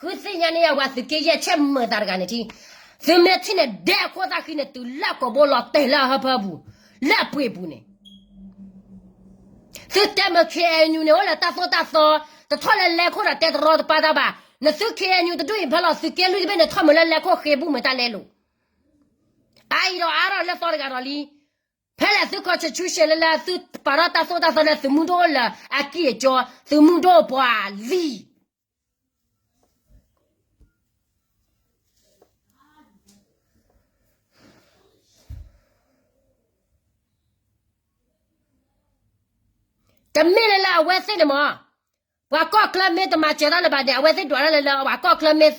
ဃုသ့ၣ်ညါန့ၢ်ယၤပှၤသုးက့ယဲၢ်ဆဲးမုာ်သးတဂၤန့ၣ်ထံ, သုမ့ၢ်ထံၣ်န့ၣ်ဒဲအခိၣ်သၣ်ဃံန့ၣ် တုၤလၢကိာ်ဘိလီၤတဲာ်လၢအဟၢဖၢပူၤ, လၢအပှ့ၤပူၤန့ၣ် သုတဲမ့ၢ် K N U န့ၣ် အိၣ်လၢတၢ်သိၣ်တၢ်သီ, တထီၣ်လၢလဲၤခိၣ်ဒီးတဲတရီတပါတၢ်ဘၣ်. နသု K N U တဒူၣ်အံၤဖဲလီၤ သုးက့လွံၢ်တဘ့ၣ်န့ၣ် ထီၣ်မုာ်လၢလဲၤခိၣ်ဃ့ဘူၣ်မုာ်တၢ်လဲလိာ်, အအံၤဒီးအါထီၣ်လၢသီတဂၤဒီးလံ. ဖဲလဲၣ်သု constitution လၢလၢသုပာ်ထီၣ်တၢ်သိၣ်တၢ်သီလၢ သုးမုၢ်ဒိၣ်လၢအကံၢ်အကီ, သုးမုၢ်ဒိၣ်ပှၤလံ. တမ့ၢ်လၢလၢအဝဲသ့ၣ်န့ၣ်မ့ၢ်, ပှၤကီၢ်ချၢမ့ၢ်တမၤစၢၤတၢ်လၢၤဘၣ်န့ၣ် အဝဲသ့ၣ်ဒွးတၢ်လၢလၢ ပှၤကီၢ်ချၢမ့ၢ်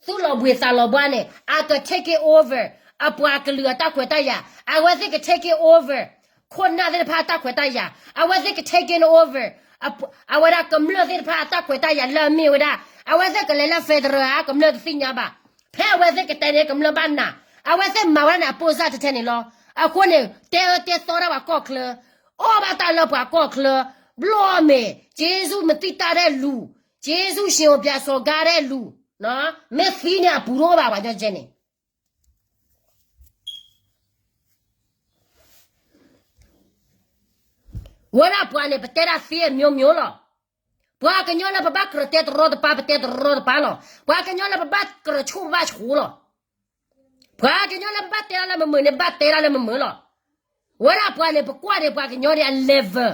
သူၣ်လီၤဘှံးသးလီၤဘှါန့ၣ် အက take it over အပှၤကလုာ်အတၢ်ခွဲးတၢ်ယာ်, အဝဲသ့ၣ်က take it over ခိၣ်နၢ်သ့ၣ်တဖၣ်အတၢ်ခွဲးတၢ်ယာ်, အဝဲသ့ၣ်က take it over အဝဲဒၣ်ကမျၢၢ်သ့ၣ်တဖၣ်အတၢ်ခွဲးတၢ်ယာ်လၢအမ့ၢ်ဝဲဒၣ်, အဝဲသ့ၣ်ကလဲၤလၢ federal ဧါ ကမျၢၢ်တသ့ၣ်ညါဘၣ်. ဖဲအဝဲသ့ၣ်ကတဲန့ၣ် ကမျၢၢ်ဘၣ်နၢ်, အဝဲသ့ၣ်မၤဝဲဒၣ်န့ၣ် အပိၢ်စၢ်တထဲန့ၣ်လီၤ. အဃိန့ၣ် တဲအၢတဲသီဒၣ်ပှၤကီၢ်ချၢ, အီၣ်ဘၣ်တၢ်လၢပှၤကီၢ်ချၢ, ဘျီအီၣ်မ့ၤ, က့စူၢ်မသံတၢ်ဒဲးလူၤ, က့စူၢ်ၡ့အိၣ်ပၠးစီၤကါဒဲးလူၤ, မ့ၢ်သံန့ၣ်အပူၤတအိၣ်ဘၣ်ပှၤကညီကဲန့ၣ် ဝဲဒၣ်ပှၤန့ၣ် ပတဲဒၣ်သ့အမျိုးမျိုးလီၤ. ပှၤကညီလၢပဘၣ်ကြၢးတဲတရီတပါ ပတဲတရီတပါလီၤ. ပှၤကညီလၢပဘၣ်ကြၢးဆိၣ် ပဘၣ်ဆိၣ်လီၤ. ပှၤကညီလၢပဘၣ်တဲတၢ်လၢမုာ်မုာ်န့ၣ် ဘၣ်တဲတၢ်လၢမုာ်မုာ်လီၤ. ဝဲဒၣ်ပှၤန့ၣ် ပကွၢ်န့ၣ် ပှၤကညီန့ၣ်အ level,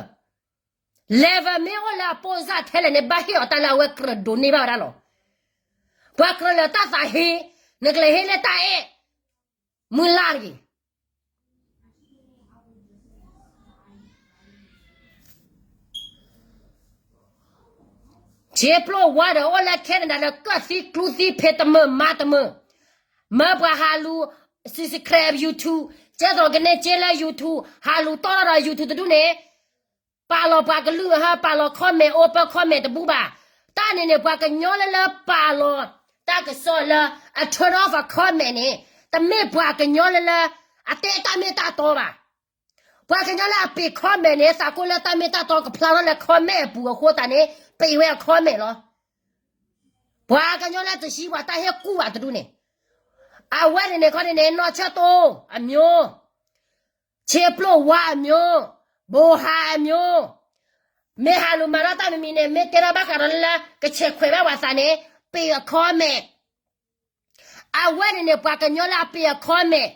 level မ့ၢ်အိၣ်လၢအပိၢ်စၢ်ထဲလဲၣ်န့ၣ် ဘၣ်ဟ့ၣ်အီၤတၢ်လၢအဝဲကြၢးဒိးန့ၢ်ဘၣ်ဝဲဒၣ်လီၤ. ပှၤကြၢးလၢတၢ်သးဟ့, နကလဲၤဟ့ၣ်လၢတၢ်အဲၣ်, မုၢ်လၢ်တဂ့ၤ. ဆ့ပျိၢ်ဝါဒီးအိၣ်လၢ Canada ဒီး ကၢၣ်သံကျူသံ ဖံးတမုာ်မၤတမုာ်, မၢပှၤဟးလူၤ subscribe YouTube, ကဲသိးကန့ၢ်က့လၢ YouTube, ဟးလူၤတီၢ်ထီၣ်ဒီး YouTube တဒူၣ်န့ၣ်, ပာ်လီၤပှၤကလုၢ်ဟါ, ပာ်လီၤ comment, open comment တဘူၣ်ဘၣ်. တၢ်န့ၣ်န့ၣ် ပှၤကညီလၢလၢပာ်လီၤတၢ်ကစီၣ်လၢ အ turn off အ comment န့ၣ်, တမ့ၢ်ပှၤကညီလၢလၢ အတဲတၢ်မ့ၢ်တၢ်တီဘၣ်. ပှၤကညီလၢအပ့ၤ comment န့ၣ် သးကိၢ်လၢတၢ်မ့ၢ်တၢ်တီကဖျါထီၣ်လၢ comment အပူၤအဃိသတးန့ၣ် ပ့ၤဝဲအ comment လီၤ. ပှၤကညီလၢတဟံးပှၤတၢ်ဟ့ၣ်ကူၣ်ဘၣ်တဒူၣ်န့ၣ်, အဝဲန့ၣ်န့ၣ်ခီန့ၣ်န့ၣ် နီၢ်ဆၢၣ်တိၢ်အမျိုး, ဆ့ပျိၢ်ဝါအမျိုး, ဘိဟးအမျိုး, မ့ၢ်ဟးလူၤမၤထီၣ်တၢ်မံၤမံၤန့ၣ် မ့ၢ်တဲထီၣ်ဘၣ်ဃးဒီးလၢ ကဆဲးခွဲးဘၣ်ပှၤသးန့ၣ် ပ့ၤအ comment. အဝဲန့ၣ်န့ၣ် ပှၤကညီလၢအပ့ၤအ comment,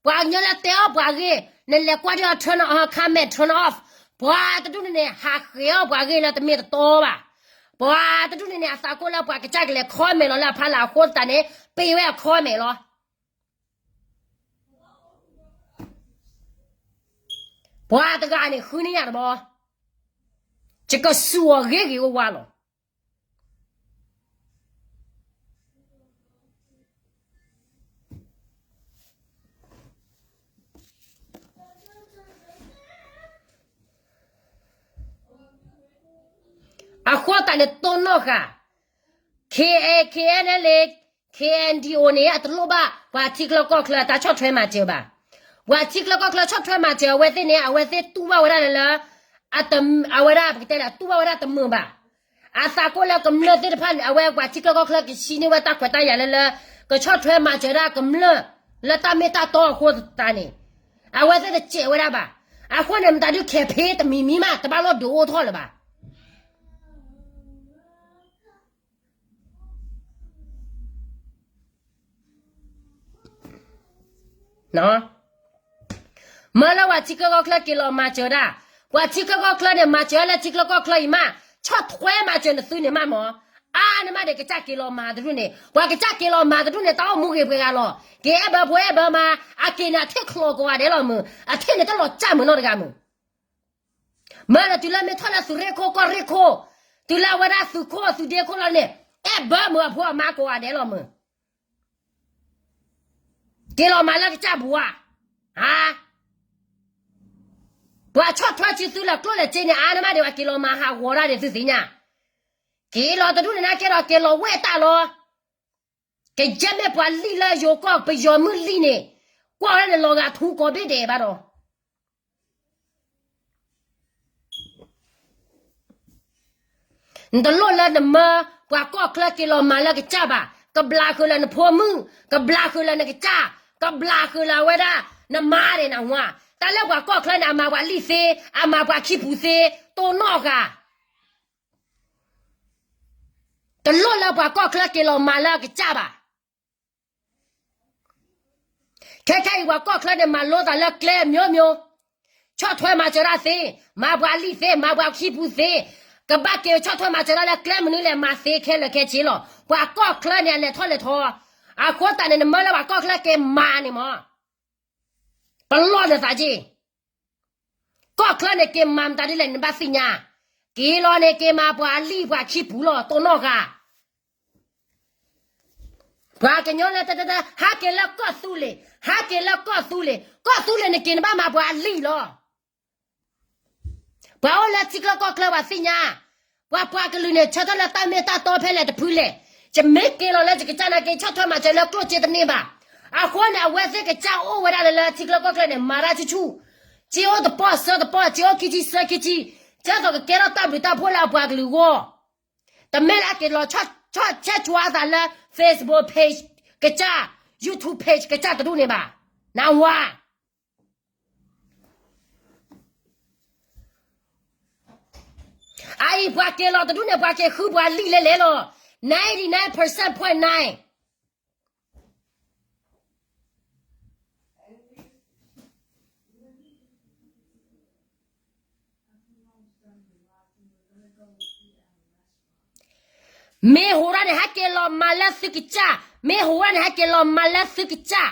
ပှၤကညီလၢတဲအီၣ်ပှၤဂ့ၢ်, နလဲၤကွၢ်ဒ်အီၤ turn on comment, turn off, ပှၤတဒူၣ်န့ၣ်န့ၣ် ဟးဃဲၤအီၣ်ပှၤဂ့ၢ်လၢတမ့ၢ်တတီဘၣ်. ပှၤတဒူၣ်န့ၣ်န့ၣ် အသးကိၢ်လၢပှၤကစၢ်ကလဲၤ comment လီၤလၢအဖီလာ်အဃိသတးန့ၣ် ပ့ၤဝဲအ comment လီၤ. ပှၤတဂၤန့ၣ် ဃုန့ၢ်ယၤတဘျီ, ယကစူၢ်အီၤဂ့ၤဂ့ၤဝါဝါလီၤ. အဃိသတးန့ၣ် တိၢ်နီၣ်ဃာ်, K A, K N L A, K N D O န့ၣ် အတလိၣ်ဘၣ် ပှၤထံချၢကီၢ်ချၢတၢ်ဆီၣ်ထွဲမၤစၢၤဘၣ်. ပှၤထံချၢကီၢ်ချၢဆီၣ်ထွဲမၤစၢၤအဝဲသ့ၣ်န့ၣ် အဝဲသ့ၣ်တူၢ်ဘၣ်ဝဲဒၣ်လၢလၢ အဝဲဒၣ်ပကတဲလၢ တူၢ်ဘၣ်ဝဲဒၣ်တမုာ်ဘၣ်. အသးကိၢ်လၢကမျၢၢ်သ့ၣ်တဖၣ်န့ၣ် အဝဲပှၤထံချၢကီၢ်ချၢကဟံးန့ၢ်ဝဲတၢ်ခွဲးတၢ်ယာ်လၢလၢ ကဆီၣ်ထွဲမၤစၢၤဒၣ်ကမျၢၢ်လၢတၢ်မ့ၢ်တၢ်တီအဃိသတးန့ၣ် အဝဲသ့ၣ်တစဲးဝဲဒၣ်ဘၣ်. အဃိန့ၣ် မတၤဒုးခဲးဖ့တမံၤမံၤမး တဘၣ်လိၣ်ဒုးအိၣ်ထီၣ်လၢၤဘၣ်. မၢလၢပှၤထံချၢကီၢ်ချၢက့ၤလီၤမၤစၢၤဒၣ်, ပှၤထံချၢကီၢ်ချၢန့ၣ် မၤစၢၤလၢထံချၢကီၢ်ချၢအံၤမး, ဆီၣ်ထွဲမၤစၢၤနသုန့ၣ်မးမၢ်, အါန့ၣ်မးဒီးကစၢ်က့ၤလီၤမၤတဒူၣ်န့ၣ်, ပှၤကစၢ်က့ၤလီၤမၤတဒူၣ်န့ၣ် တၢ်အိၣ်မူဂ့ၤပှဲၤဂၤလီၤ. က့ၤအဲၣ်ဘၢဖိအဲၣ်ဘၢမါ, အက့ၤန့ၣ်အထံၣ်ချီကိးဂၤဒဲးလီၤမုၢ်, အထံၣ်န့ၣ်တလီၤကၢ်မုၢ်နီတဂၤမုၢ် မၢလၢတုၤလၢမ့ၢ်ထီၣ်လၢသုးရ့ၣ်ခိၣ်ကီၢ်ရ့ၣ်ခိၣ်, တုၤလၢအဝဲဒၣ်သုးခိၣ်သုးဒ့ခိၣ်လီၤန့ၣ်, အဲၣ်ဘၢမုၢ်အဖိအမါကိးဂၤဒဲးလီၤမုၢ်, က့ၤလီၤမၤလၢကစၢ်ပူၤဧါ. ပှၤဆီၣ်ထွဲဆံသုလၢကျိၣ်လၢစ့န့ၣ် အါန့ၢ်မးဒီးပှၤက့ၤလီၤမၤဟးဂီၤတၢ်ဒီးသုသ့ၣ်ညါ, က့ၤလီၤတဒူၣ်န့ၣ်နာ်က့ဒီးက့ၤလီၤဝဲတၢ်လီၤ. ကယဲၢ်မ့ၢ်ပှၤလံၣ်လၢယိၤကီၢ်ပယီၤမုၢ်လံၣ်န့ၣ်, ကွၢ်ဝဲဒၣ်န့ၣ်လီၤဂာ်ထူကိးဘ့ၣ်ဒဲးဘၣ်ဒီး နတလိၣ်လၢနမၢပှၤကီၢ်ချၢက့ၤလီၤမၤလၢကစၢ်ဘၣ်, ကဘျးဃုာ်လၢနဖိမုၣ်, ကဘျးဃုာ်လၢနကစၢ်, ကဘျးဃုာ်လၢအဝဲဒၣ်နမါဒီးနဝၤ, တၢ်လၢပှၤကီၢ်ချၢန့ၣ် အမၤပှၤလံၣ်သ့, အမၤပှၤခံပူၤသ့, တိၢ်နီၣ်ဃာ် တလိၣ်လၢပှၤကီၢ်ချၢက့ၤလီၤမၤလၢအကစၢ်ဘၣ်. ခဲခဲအံၤပှၤကီၢ်ချၢန့ၣ် မၤလိသးလၢကျဲအမျိုးမျိုး, ဆီၣ်ထွဲမၤစၢၤတၢ်သ့, မၤပှၤလံၣ်သ့, မၤပှၤခံပူၤသ့, ကဘၣ်က့ၤဆီၣ်ထွဲမၤစၢၤတၢ်လၢကျဲမနုၤလဲၣ် မၤသ့ခဲလၢာ်ခဲဆ့လီၤ. ပှၤကီၢ်ချၢန့ၣ် အလဲၤထီၣ်လဲၤထီ, အဃိသတးန့ၣ် နမၢလၢပှၤကီၢ်ချၢက့ၤမၤန့ၣ်မၢ် ပလီၢ်နသးက့ၤ, ကီၢ်ချၢန့ၣ်က့ၤမၤမတၤဒ်လဲၣ် နဘၣ်သ့ၣ်ညါ, က့ၤလီၤန့ၣ်က့ၤမၤပှၤလံၣ်ပှၤခံပူၤလီၤ တိၢ်နီၣ်ဃာ်. ပှၤကညီလၢတၢ်တၢ်တၢ် ဟးက့ၤလၢကီၢ်သူလ့ၤ, ဟးက့ၤလၢကီၢ်သူလ့ၤ, ကီၢ်သူလ့ၤန့ၣ်က့ၤနဘၣ်မၤပှၤအလံၣ်လီၤ. ပှၤအိၣ်လၢထံချၢကီၢ်ချၢပှၤသ့ၣ်ညါ, ပှၤပှၤကလုာ်န့ၣ် ဆၢထၢၣ်လၢတၢ်မ့ၢ်တၢ်တီဖဲလဲၣ်တဖုလဲၣ်, ယမ့ၢ်က့ၤလီၤလၢယကစၢ်နာ်က့ ဆီၣ်ထွဲမၤစၢၤလၢကျိၣ်စ့တန့ၢ်ဘၣ်. အဃိန့ၣ် အဝဲသ့ၣ်ကစၢ်အိၣ်ဝဲဒၣ်လၢလၢထံချၢကီၢ်ချၢန့ၣ် မၤတၢ်ဆူၣ်ဆူၣ်, စ့အိၣ်တပီၢ်ဆၢတပီၢ်, စ့အိၣ်ခံဆံဆၢခံဆံ, ကဲသိးကကဲထီၣ်တၢ်ဘျုးတၢ်ဖှိၣ်လၢအပှၤကလုာ်အဂီၢ်. တမ့ၢ်လၢအက့ၤလီၤဆီၣ်ဆီၣ်ဆဲးဆှါသးလၢ Facebook page ကစၢ်, YouTube page ကစၢ်တဒူၣ်န့ၣ်ဘၣ်. နဝၤ, အအံၤပှၤက့ၤလီၤတဒူၣ်န့ၣ် ပှၤက့ၤဃုပှၤလံၣ်လဲလဲလီၤ. Ninety nine percent point nine. မ့ၢ်ဟူးရၣ်န့ၣ် ဟဲက့ၤလီၤမၤလၢသုကစၢ်, မ့ၢ်ဟူးရၣ်န့ၣ် ဟဲက့ၤလီၤမၤလၢသုကစၢ်.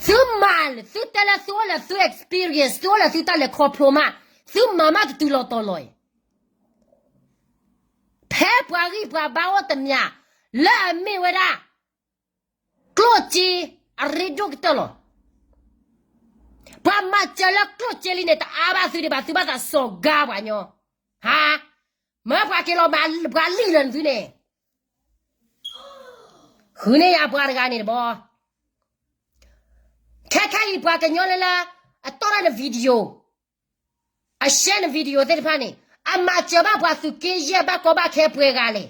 သုမၤလၢ သုတဲလၢသုအိၣ်လၢသု experience, သုအိၣ်လၢသုတၢ်လဲၤခီဖျိ မး, သုမၤမးတတုၤလီၤတီၤလီၤအံၤ. ဖဲပှၤဂံၢ်ပှၤဘါအိၣ်တမံၤ လၢအမ့ၢ်ဝဲဒၣ် ကျိၣ်စ့ အရ့ဒိၣ်ကတၢၢ်လီၤ. ပှၤမၤစၢၤလၢကျိၣ်စ့လံန့ၣ် တအါဘၣ်သုဒံးဘၣ်, သုဘၣ်သးစီၤကါပှၤညီ, ဟါ, မၢပှၤက့ၤလီၤမၤပှၤလံၣ်လၢနသုန့ၣ်, ဃုန့ၢ်ယၤပှၤတဂၤန့ၣ်တဘျီ. ခဲခဲအံၤပှၤကညီလၢလၢ အတီၢ်တၢ်န video, အ share န video သ့ၣ်တဖၣ်န့ၣ် အမၤစၢၤဘၣ်ပှၤသုးက့ယဲၢ်ဘၣ်ကီဘၣ်ခဲပှဲၤဂၤလဲၣ်.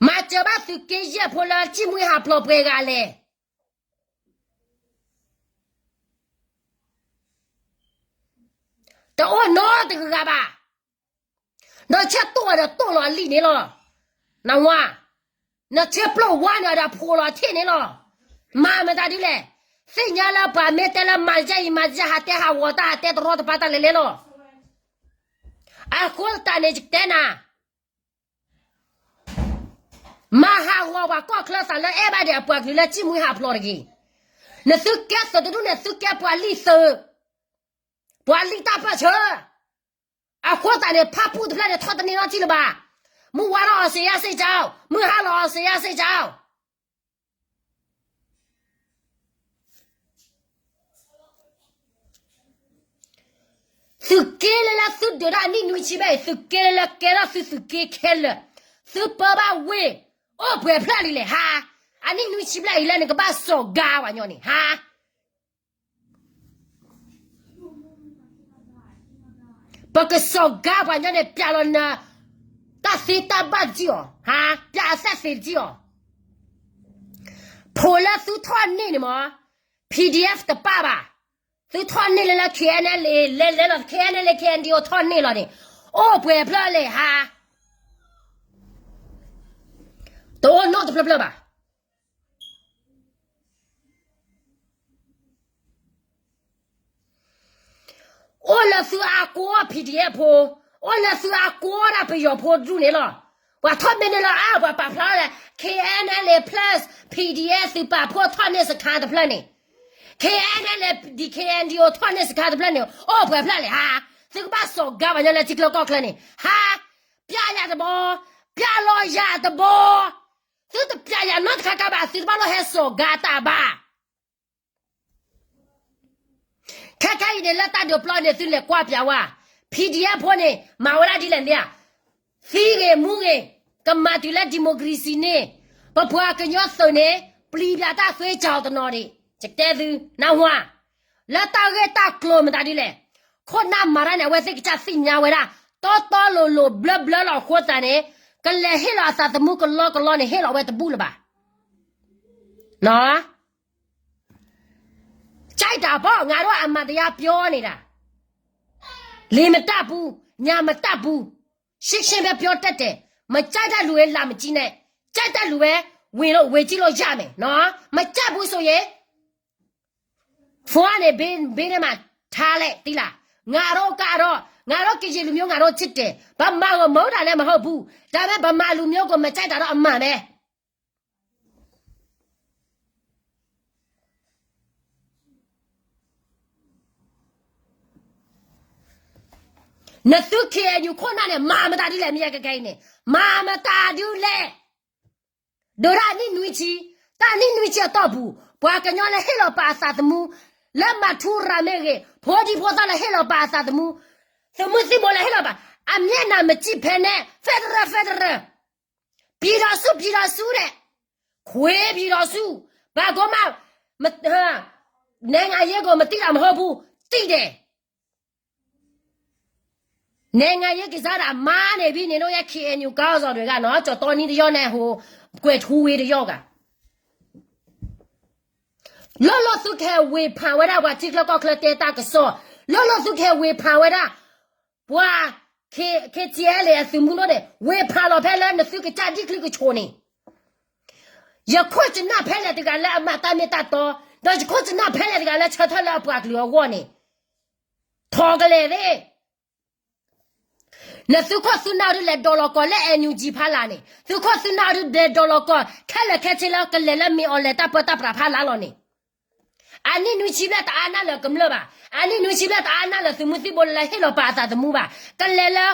မၤစၢၤဘၣ်သုးက့ယဲၢ်ဖိလၢစံၣ်မှံဟးဖျိးပှဲၤဂၤလဲၣ်. တအိၣ်နီတဂၤဘၣ်. နဆၢတိၢ်အီၤဒီးတိၢ်လီၤအလံၣ်န့ၣ်လီၤ. နဝၤ, နဆၢပျိၢ်ဝါန့ၣ်အီၤဒီးဖှိးလီၤအထံၣ်န့ၣ်လီၤ. မၤမတၤဒ်လဲၣ်. သ့ၣ်ညါလၢပှၤမ့ၢ်တဲလၢမၤယဲၢ်အံၤမၤယဲၢ် ဟးတဲဟးဂီၤတၢ်ဟးတဲတရီတပါတၢ်လဲၤလဲၤလီၤ. အဃိသတးန့ၣ် ယကတဲနၤ မၤဟးဂီၤပှၤကီၢ်ချၢသးလၢအဲၣ်ဘၣ်ဒံးအပှၤကလုာ်လၢစံၣ်မှံဟးဖျိးတဂ့ၤ. နသုကဲသုးတဒူၣ်န့ၣ် သုကဲပှၤလံၣ်သုး, ပှၤလံၣ်တၢ်ပၢၢ်ဆၢ. အဃိသတးန့ၣ် ဖၣ်ပူၣ်တဖျၢၣ်န့ၣ် ထီၣ်တန့ၢ်နီတထံၣ်လၢၤဘၣ်. မုၢ်ဝါထီၣ်အီၤစ့ယါစ့ၢ်ကီး, မုၢ်ဟါလီၤအီၤစ့ယါစ့ၢ်ကီး. သုးက့လၢလၢသုဒုးတၢ်အနံၣ်နွံဆံဘျဲၣ်အံၤ သုးက့လၢလၢကဲထီၣ်သုသုးက့ခဲလၢာ်, သုပၢဘၣ်ဝ့ၢ်, အိၣ်ပှဲၤဖျၢၣ်လံလဲၣ်ဟါ. အနံၣ်နွံဆံဘျဲၣ်အံၤလၢနကဘၣ်စီၤကါပှၤညီန့ၣ်ဟါ. ပကစီၤကါပှၤညီန့ၣ် ပျးလီၤန တၢ်သ့တၢ်ဘၣ်တကံၢ်အီၤ, ပျးအသးသ့တကံၢ်အီၤ. ဖိလၢသုထီၣ်န့ၢ်န့ၣ်မ့ၢ် PDF တပၣ်ဘၣ်. သုထီၣ်န့ၢ်လၢလၢ KNLA လဲၤလဲၤလီၤ KNLA KNDO ထီၣ်န့ၢ်လီၤန့ၣ်, အိၣ်ပှဲၤဖျၢၣ်လဲၣ်ဟါ. တအိၣ်နီတဖျၢၣ်ဖျၢၣ်ဘၣ်. အိၣ်လၢသုအါကိး PDF ဖိ, အိၣ်လၢသုအါကိးဒၣ်ပယီၤဖိတဒူၣ်န့ၣ်လီၤ. ပှၤထီၣ်မ့ၢ်န့ၢ်လီၤအါ ပှၤပာ်ဖျါလီၤလၢ KNLA plus PDF သုးပာ်ဖှိၣ်ထီၣ်န့ၢ်စခါတဖျၢၣ်န့ၣ်, KNLA DKNDO ထီၣ်န့ၢ်စခါတဖျၢၣ်န့ၣ် အိၣ်ပှဲၤဖျၢၣ်လဲၣ်ဟါ. သုကဘၣ်စီၤကါပှၤညီလၢထံချၢကီၢ်ချၢန့ၣ်ဟါ. ပျးယၤတဘီ, ပျးလီၤယၤတဘီ. သုတပျးယၤနီတခါခါဘၣ် သုတဘၣ်လိၣ်ဟဲစီၤကါတၢ်ဘၣ်. ခဲခဲအံၤန့ၣ် လၢတၢ်ဒုးပျီန့ၣ် သုလဲၤကွၢ်ပျးဝဲ, PDF ဖိန့ၣ် မၤဝဲဒၣ်ဒ်လဲၣ်န့ၣ်ဧါ. သံဂ့ၤမူဂ့ၤ, ကမၤတုၤလၢ democracy န့ၣ်, ပပှၤကညီသုးန့ၣ် ပျံၤပျးတၢ်သွ့ကၠီၤတနီၤဒံး, ယတဲသု, နၢ်ဟူဧါ. လၢတၢ်ဂ့ၢ်တၢ်ကျိၤမတၤဒ်လဲၣ်, ခိၣ်နၢ်မၤတၢ်န့ၣ် အဝဲသ့ၣ်ကစၢ်သ့ၣ်ညါဝဲဒၣ်, တီတီလိၤလိၤဘျၢဘျၢလီၤအဃိသတးန့ၣ်, ကလဲၤဟ့ၣ်လီၤအသးသမူကလီကလီန့ၣ် ဟ့ၣ်လီၤဝဲတဘူၣ်လၢၤဘၣ်. ကြိုက်တာပေါ့, ငါတို့အမှန်တရားပြောနေတာ, လေမတတ်ဘူး, ညမတတ်ဘူး, ရှင်းရှင်းပဲပြောတတ်တယ်, မကြိုက်တဲ့လူတွေလာမကြည့်နဲ့, ကြိုက်တဲ့လူပဲဝင်လို့, ဝင်ကြည့်လို့ရမယ်နော်, မကြိုက်ဘူးဆိုရင် ဖုန်းကနေ ဘင်း, ဘင်းထဲမှာထားလိုက်, သိလား, ငါတို့ကတော့, ငါတို့ကရင်လူမျိုး ငါတို့ချစ်တယ်, ဗမာကိုမုန်းတာလည်းမဟုတ်ဘူး, ဒါပေမဲ့ဗမာလူမျိုးကိုမကြိုက်တာတော့အမှန်ပဲ. နသု KNU ခိၣ်နၢ်န့ၣ် မၤမတၤဒ်လဲၣ် မ့ၢ်ယဲကကဲအံၤန့ၣ်, မၤမတၤဒ်လဲၣ်. ဒိးဒၣ်နံၣ်နွံဆံ, တၢ်နံၣ်နွံဆံအတီၢ်ပူၤ, ပှၤကညီလၢဟ့ၣ်လီၤပာ်အသးသမူ, လၢမၤထူရၤမ့ၢ်ဂ့ၤ, ဖိဒံဖိသၣ်လၢဟ့ၣ်လီၤပာ်အသးသမူ, သုးမုၢ်သံၣ်ဘိလၢဟ့ၣ်လီၤပာ်, အမျက်နှာ မကြည့်ဖဲနဲ့ federal federal, ပြည်ထောင်စု, ပြည်ထောင်စုတဲ့, ခွေးပြည်ထောင်စု, ဘာကိုမှ, မ, နိုင်ငံရေးကိုမသိတာမဟုတ်ဘူး, သိတယ်. နိုင်ငံရေးကစားတာ မားနေပြီ နင်တို့ရဲ့ KNU ခေါင်းဆောင်တွေကနော်, ကျော်တော်နီတယောက်နဲ့ ဟို, ကွယ်ထူးဝေးတယောက်က လီၢ်လီၢ်သုကဟဲဝေဖန်ဝဲဒၣ်ပှၤထံချၢကီၢ်ချၢတဲတၢ်ကစီၣ်, လၢလီၢ်သုကဟဲဝ့ၤဖးဝဲဒၣ် ပှၤ K- KTLA အသုးမုၢ်ဒိၣ်န့ၣ် ဝ့ၤဖးလီၤဖဲလၢနသုကစၢ်ဒံၣ်ချံကဆိးန့ၣ် ယခိၣ်စနၢၣ်ဖဲလဲၣ်တဂၤလၢအမၤတၢ်မ့ၢ်တၢ်တီ, ဒီးယခိၣ်စနၢၣ်ဖဲလဲၣ်တဂၤလၢဆၢထၢၣ်လၢအပှၤကလုာ်အဂီၢ်န့ၣ်, ထီကလဲာ်သ့ၣ်, နသုခိၣ်သုနၢ်ဒုးလဲၤဒိးလီၤကီးလၢ NUG ဖးလၢ်န့ၣ်, သုခိၣ်သုနၢ်ဒုးလဲၤဒိးလီၤကီး ခဲလၢာ်ခဲဆ့လၢကလဲၤလၢမ့ၢ်အီၤလဲၤတၢ်ပၢတၢ်ပြးဖးလၢ်လီၤန့ၣ်, အနံၣ်နွံဆံဘျဲၣ်တအါနၢ်လၢကမျၢၢ်ဘၣ်, အနံၣ်နွံဆံဘျဲၣ်တအါနၢ်လၢသုးမုၢ်သံၣ်ဘိလၢဟ့ၣ်လီၤပာ်အသးသမူဘၣ်, ကလဲၤလၢ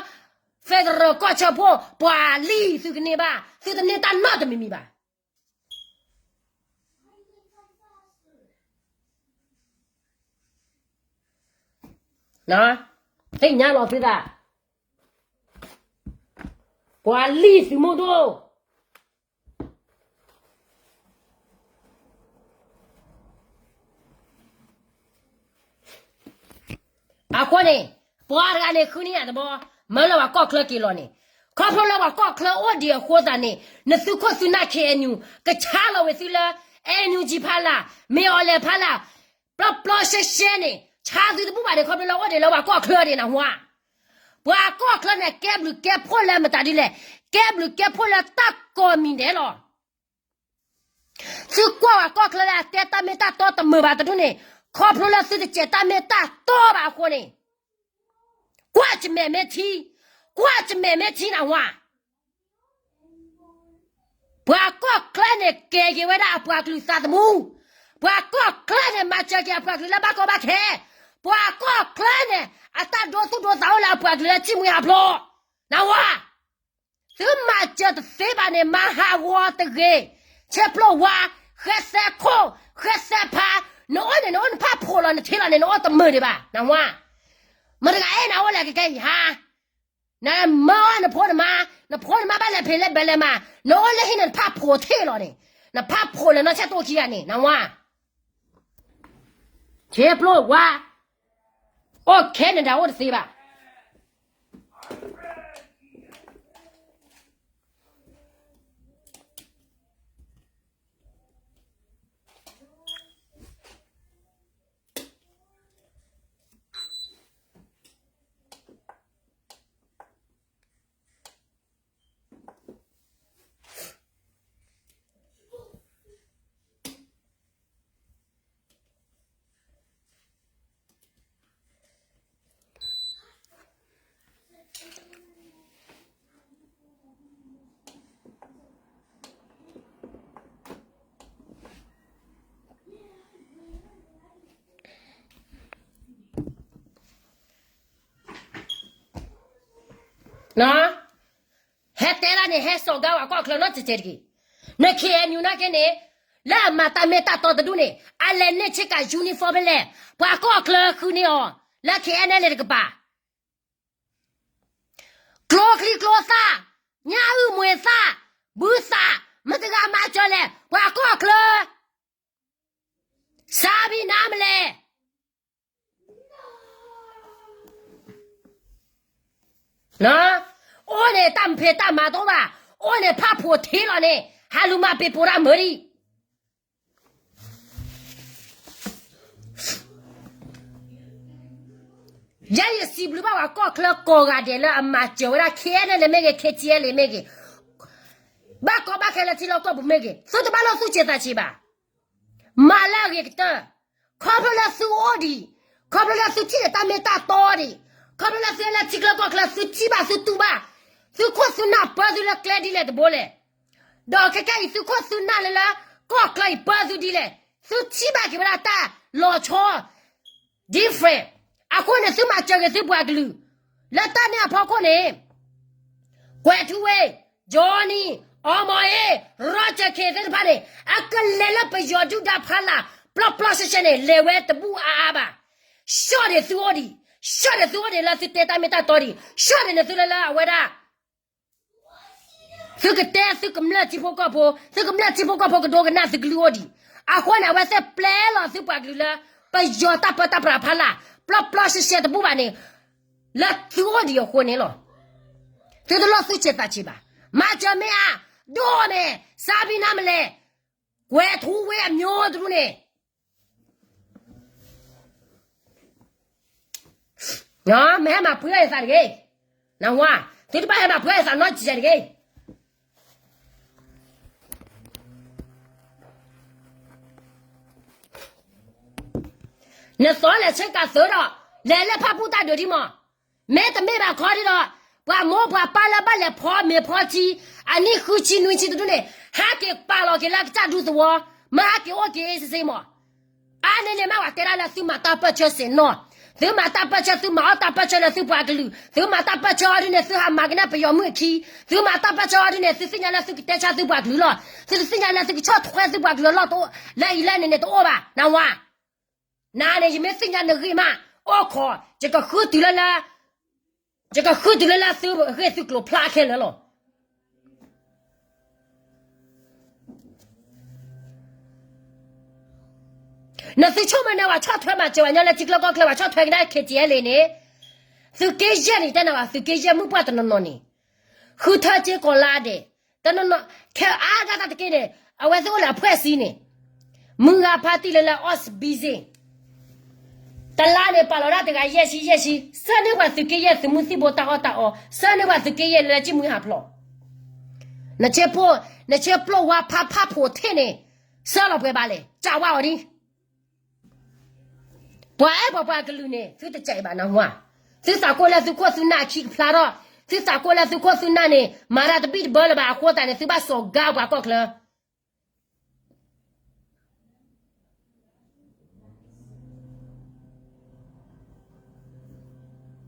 federal ကီၢ်ဆၢဖှိၣ် ပှၤလံၢ်သုကန့ၢ်ဘၣ်, သုတန့ၢ်တၢ်နီတမံၤမံၤဘၣ်. သ့ၣ်ညါလီၤသုသး, ပှၤလံၢ်သုးမုၢ်ဒိၣ် အဃိန့ၣ်, ပှၤတဂၤန့ၣ်ဃုန့ၢ်ယၤတဘျီ, မၢလၢပှၤကီၢ်ချၢက့ၤလီၤန့ၣ်, ခီဖျိလၢပှၤကီၢ်ချၢအိၣ်ဒံးအဃိသတးန့ၣ်, နသုးခိၣ်သုနၢ် KNU ကဆါလီၤဝဲသုလၢ NUG ဖးလၢ်, မ့ၢ်အီၤလဲၤဖးလၢ်, ပျီပျီရှဲရှဲန့ၣ် ဆါသုတဘူၣ်ဘၣ်န့ၣ် ခီဖျိလၢအိၣ်ဒံးလၢပှၤကီၢ်ချၢဒံးနၢ်ဟူဧါ. ပှၤကီၢ်ချၢန့ၣ် ကဲဘျုးကဲဖှိၣ်လၢမတၤဒ်လဲၣ်, ကဲဘျုးကဲဖှိၣ်လၢတၢ်ကိးမံၤဒဲးလီၤ. သုကွၢ်ပှၤကီၢ်ချၢလၢအတဲတၢ်မ့ၢ်တၢ်တီတမုာ်ဘၣ်တဒူၣ်န့ၣ်, ခီဖျိလၢသုတစဲးတၢ်မ့ၢ်တၢ်တီဘၣ်အဃိန့ၣ်, ကွၢ်ကမဲာ်မ့ၢ်ထံ, ကွၢ်ကမဲာ်မ့ၢ်ထံနၢ်ဟူဧါ. ပှၤကီၢ်ချၢန့ၣ် ကဲၤက့ၤဝဲဒၣ်အပှၤကလုာ်သးသမူ, ပှၤကီၢ်ချၢန့ၣ် မၤစၢၤက့ၤအပှၤကလုာ်လၢဘၣ်ကီဘၣ်ခဲ, ပှၤကီၢ်ချၢန့ၣ် အတၢ်ဒိသူၣ်ဒိသးအိၣ်လၢအပှၤကလုာ်လၢထံၣ်မှံဟးဖျိး, နၢ်ဟူဧါ. သုမၤစၢၤတသ့ဘၣ်န့ၣ် မၤဟးဂီၤတဂ့ၤ, ဆဲးဖျိဝါ, ဃဲသဲခိၣ်, ဃဲသဲဖါ, နအိၣ်န့ၣ် နအိၣ်နဖးဖိးလီၤ နထံလီၤန့ၣ် နအိၣ်တမုာ်ဒံးဘၣ် နၢ်ဟူဧါ. မတၤတဂၤအဲၣ်နၤအိၣ်လဲၣ်ကကဲအံၤဟါ, နမၢအီၣ်နဖိနမါ, နဖိနမါဘၣ်လဲၤဖံးလဲၤဘဲးလဲၤမၤ, နအိၣ်လၢဟံၣ်န့ၣ် နဖးဖိးထံလီၤန့ၣ်, နဖးဖိးလဲၤနီၢ်ဆဲးတိၢ်ခံဂၤန့ၣ် နၢ်ဟူဧါ. ဆဲးဖျိဝါ, အိၣ် Canada အိၣ်တသ့ဘၣ်. ဟဲတဲဒၣ်န့ၣ် ဟဲစိာ်ကါပှၤကီၢ်ချၢနီတစဲးတက့ၢ်. န KNU နာ်က့န့ၣ်, လၢအမၤတၢ်မ့ၢ်တၢ်တီတဒူၣ်န့ၣ် အလဲၤန့ၢ်ဆ့ကၤ uniform ဖဲလဲၣ်, ပှၤကီၢ်ချၢဃုန့ၢ်အီၤ, လၢ KNLA တကပၤ ကျိချံကျိသၣ်, ညၣ်အုၣ်မှ့ၤသၣ်, ဘုသၣ်, မတၤတဂၤမၤစၢၤလဲၣ်, ပှၤကီၢ်ချၢ, စါဘံနါမလဲၣ်. အိၣ်န့ၣ်တၢ်မဖံးတၢ်မၤတအိၣ်ဘၣ်, အိၣ်န့ၣ်ဖးဖိးထံလီၤန့ၣ်, ဟးလူၤမၤပ့ၤပိာ်တၢ်မုာ်ဒံး. ယဲယစံးဘျုးဘၣ်ပှၤကီၢ်ချၢကိးဂၤဒဲးလၢအမၤစၢၤဝဲဒၣ် KNLA မ့ၢ်ဂ့ၤ, KTLA မ့ၢ်ဂ့ၤ, ဘၣ်ကီဘၣ်ခဲလၢထံလီၢ်ကီၢ်ပူၤမ့ၢ်ဂ့ၤ, သုတဘၣ်လီၢ်သူၣ်စဲးသးဆံးဘၣ်. မၤလၢအဂ့ၤကတၢၢ်, ခီဖျိလၢသုအိၣ်ဒံး, ခီဖျိလၢသုထံၣ်ဒီးတၢ်မ့ၢ်တၢ်တီဒံး, ခီဖျိလၢသုလၢထံချၢကီၢ်ချၢ သုထံၣ်ဘၣ်သုတူၢ်ဘၣ်, သုခိၣ်သုနၢ်ပၢသုလၢကျဲဒ်လဲၣ်တဘိလဲၣ်. ဒီးခဲကနံၣ်အံၤ သုခိၣ်သုနၢ်လၢလၢ ကီၢ်ချၢအံၤပၢသုဒ်လဲၣ်, သုထံၣ်ဘၣ်က့ၤဝဲဒၣ်တၢ်လီၤဆီ different. အဃိန့ၣ် သုမၤစၢၤက့ၤသုပှၤကလုာ် လၢတၢ်န့ၣ်အဖီခိၣ်န့ၣ် ကွဲးထူဝ့, Johnny, အီမီၤအ့, Roger K သ့ၣ်တဖၣ်န့ၣ် အကလဲၤလၢပယီၤဒုၣ်ဒါဖီလာ် ပျီပျီရှဲရှဲန့ၣ် လဲၤဝဲတဘူၣ်အါအါဘၣ်. ဆှီၣ်န့ၣ်သုအိၣ်ဒံး, ဆှီၣ်န့ၣ်သုအိၣ်ဒံးလၢသုတဲတၢ်မ့ၢ်တၢ်တီဒံး, ဆှီၣ်န့ၣ်န့ၣ်သုလၢလၢအဝဲဒၣ် သုကတဲသုကမျၢၢ်ထံဖိကီၢ်ဖိ, သုကမျၢၢ်ထံဖိကီၢ်ဖိကဒိကနၣ်သုကလုၢ်အိၣ်ဒံး. အဃိန့ၣ် အဝဲသ့ၣ်ပျဲလီၤသုပှၤကလုာ်လၢ ပယီၤတၢ်ပၢတၢ်ပြးဖီလာ် ပျီပျီရှဲရှဲတဘူၣ်ဘၣ်န့ၣ် လၢသုအိၣ်ဒံးအဃိန့ၣ်လီၤ. သုတလီၢ်သူၣ်စဲးသးဆံးဘၣ်. မၤစၢၤမ့ၢ်အါ, ဒိၣ်န့ၣ် စါဘံနါမလဲၣ်, ကွဲးထူဝ့အမျိုးတရူးန့ၣ် မ့ၢ်ဟဲမၤပှဲၤယသးတဂ့ၤ, နဝါ, သုတဘၣ်ဟဲမၤပှဲၤယသးနီတစဲးတဂ့ၤ. နသီလဲၤဆၢကးသုးဒီး လဲၤလၢဖၣ်ပူၣ်တၢ်ဒုးဒံးမး, မ့တမ့ၢ်ဘၣ်ခီဒံးဒီး ပှၤမိၢ်ပှၤပၢ်လၢဘၣ်လဲၤဖီမ့ၤဖီထံ အနံၣ်ဃုဆံနွံဆံတဒူၣ်န့ၣ် ဟဲက့ၤပာ်လီၤက့ၤလၢကစၢ်ဒူသဝီ, မ့ၢ်ဟဲက့ၤအိၣ်က့ၤစ့စ့မး. အါန့ၢ်န့ၣ်မ့ၢ်ဝဲတဲဒၣ်လၢသုမၤတၢ်ပၢၢ်ဆၢစ့ၢ်နီၤ, သုမၤတၢ်ပၢၢ်ဆၢ သုမၤအီၣ်တၢ်ပၢၢ်ဆၢလၢသုပှၤကလုာ်, သုမၤတၢ်ပၢၢ်ဆၢအီၤဒ်န့ၣ် သုဟးမၤကနၣ်ပယီၤမုၣ်အခံ, သုမၤတၢ်ပၢၢ်ဆၢအီၤဒ်န့ၣ် သုသ့ၣ်ညါလၢသုကတဲဆါသုပှၤကလုာ်လီၤ, သုတသ့ၣ်ညါလၢသုကဆီၣ်ထွဲသုပှၤကလုာ်အလီၢ်တအိၣ်, လၢအံၤလၢန့ၣ်န့ၣ်တအိၣ်ဘၣ် နဝါ. နၤန့ၣ် ယမ့ၢ်သ့ၣ်ညါနဂ့ၢ်မး, အိၣ်ခိး, ယကဃုတုၤလၢလၢ, ယကဃုတုၤလၢလၢသုဂ့ၢ်သုကျိၤဖျါခဲလၢာ်လီၤ. နသုဆိကမိၣ်န့ၣ် ပှၤဆီၣ်ထွဲမၤစၢၤပှၤကညီလၢထံချၢကီၢ်ချၢ ပှၤဆီၣ်ထွဲကဒါ KTLA န့ၣ်, သုးက့ယဲၢ်န့ၣ် တဲနၤဘၣ် သုးက့ယဲၢ်မုၢ်ပှၢ်တနီၤနီၤန့ၣ် ဃုထၢစ့ၢ်ကီးလၢဒဲး, တနီၤနီၤ ခဲအါဒၣ်တၢ်တက့ၢ်န့ၣ် အဝဲသ့ၣ်အိၣ်လၢအဖှဲၣ်စံန့ၣ်, မုၢ်ဂၤဖါတံၢ်လၢလၢအီၣ်စဘံစ့, တလါန့ၣ် ပာ်လီၤဒၣ်တဂၤယဲၢ်ဆံယဲၢ်ဆံ, ဆှၢန့ၢ်ပှၤသုးက့ယဲၢ်သုးမုၢ်သံၣ်ဘိတၢ်အီၣ်တၢ်အီ, ဆှၢန့ၢ်ပှၤသုးက့ယဲၢ်လၢလၢကံၣ်မုၢ်ဟးဖျိး, နဆ့ပျိၢ်ဝါဖါဖးဖိးထ့ၣ်န့ၣ်, ဆှၢလီၤပှဲၤဘၣ်လဲၣ်, ကးဝါအီၤဒ် ပှၤအဲၣ်ပှၤပှၤကလုာ်န့ၣ် သုတကးအံၤဘၣ်နဝါ, သုသးကိၢ်လၢသုခိၣ်သုနၢ်အခံကဖျါထီၣ်, သုသးကိၢ်လၢသုခိၣ်သုနၢ်န့ၣ် မၤတၢ်တဘံၣ်တဘၢလၢၤဘၣ်အဃိသတးန့ၣ် သုဘၣ်စိာ်ကါပှၤကီၢ်ချၢ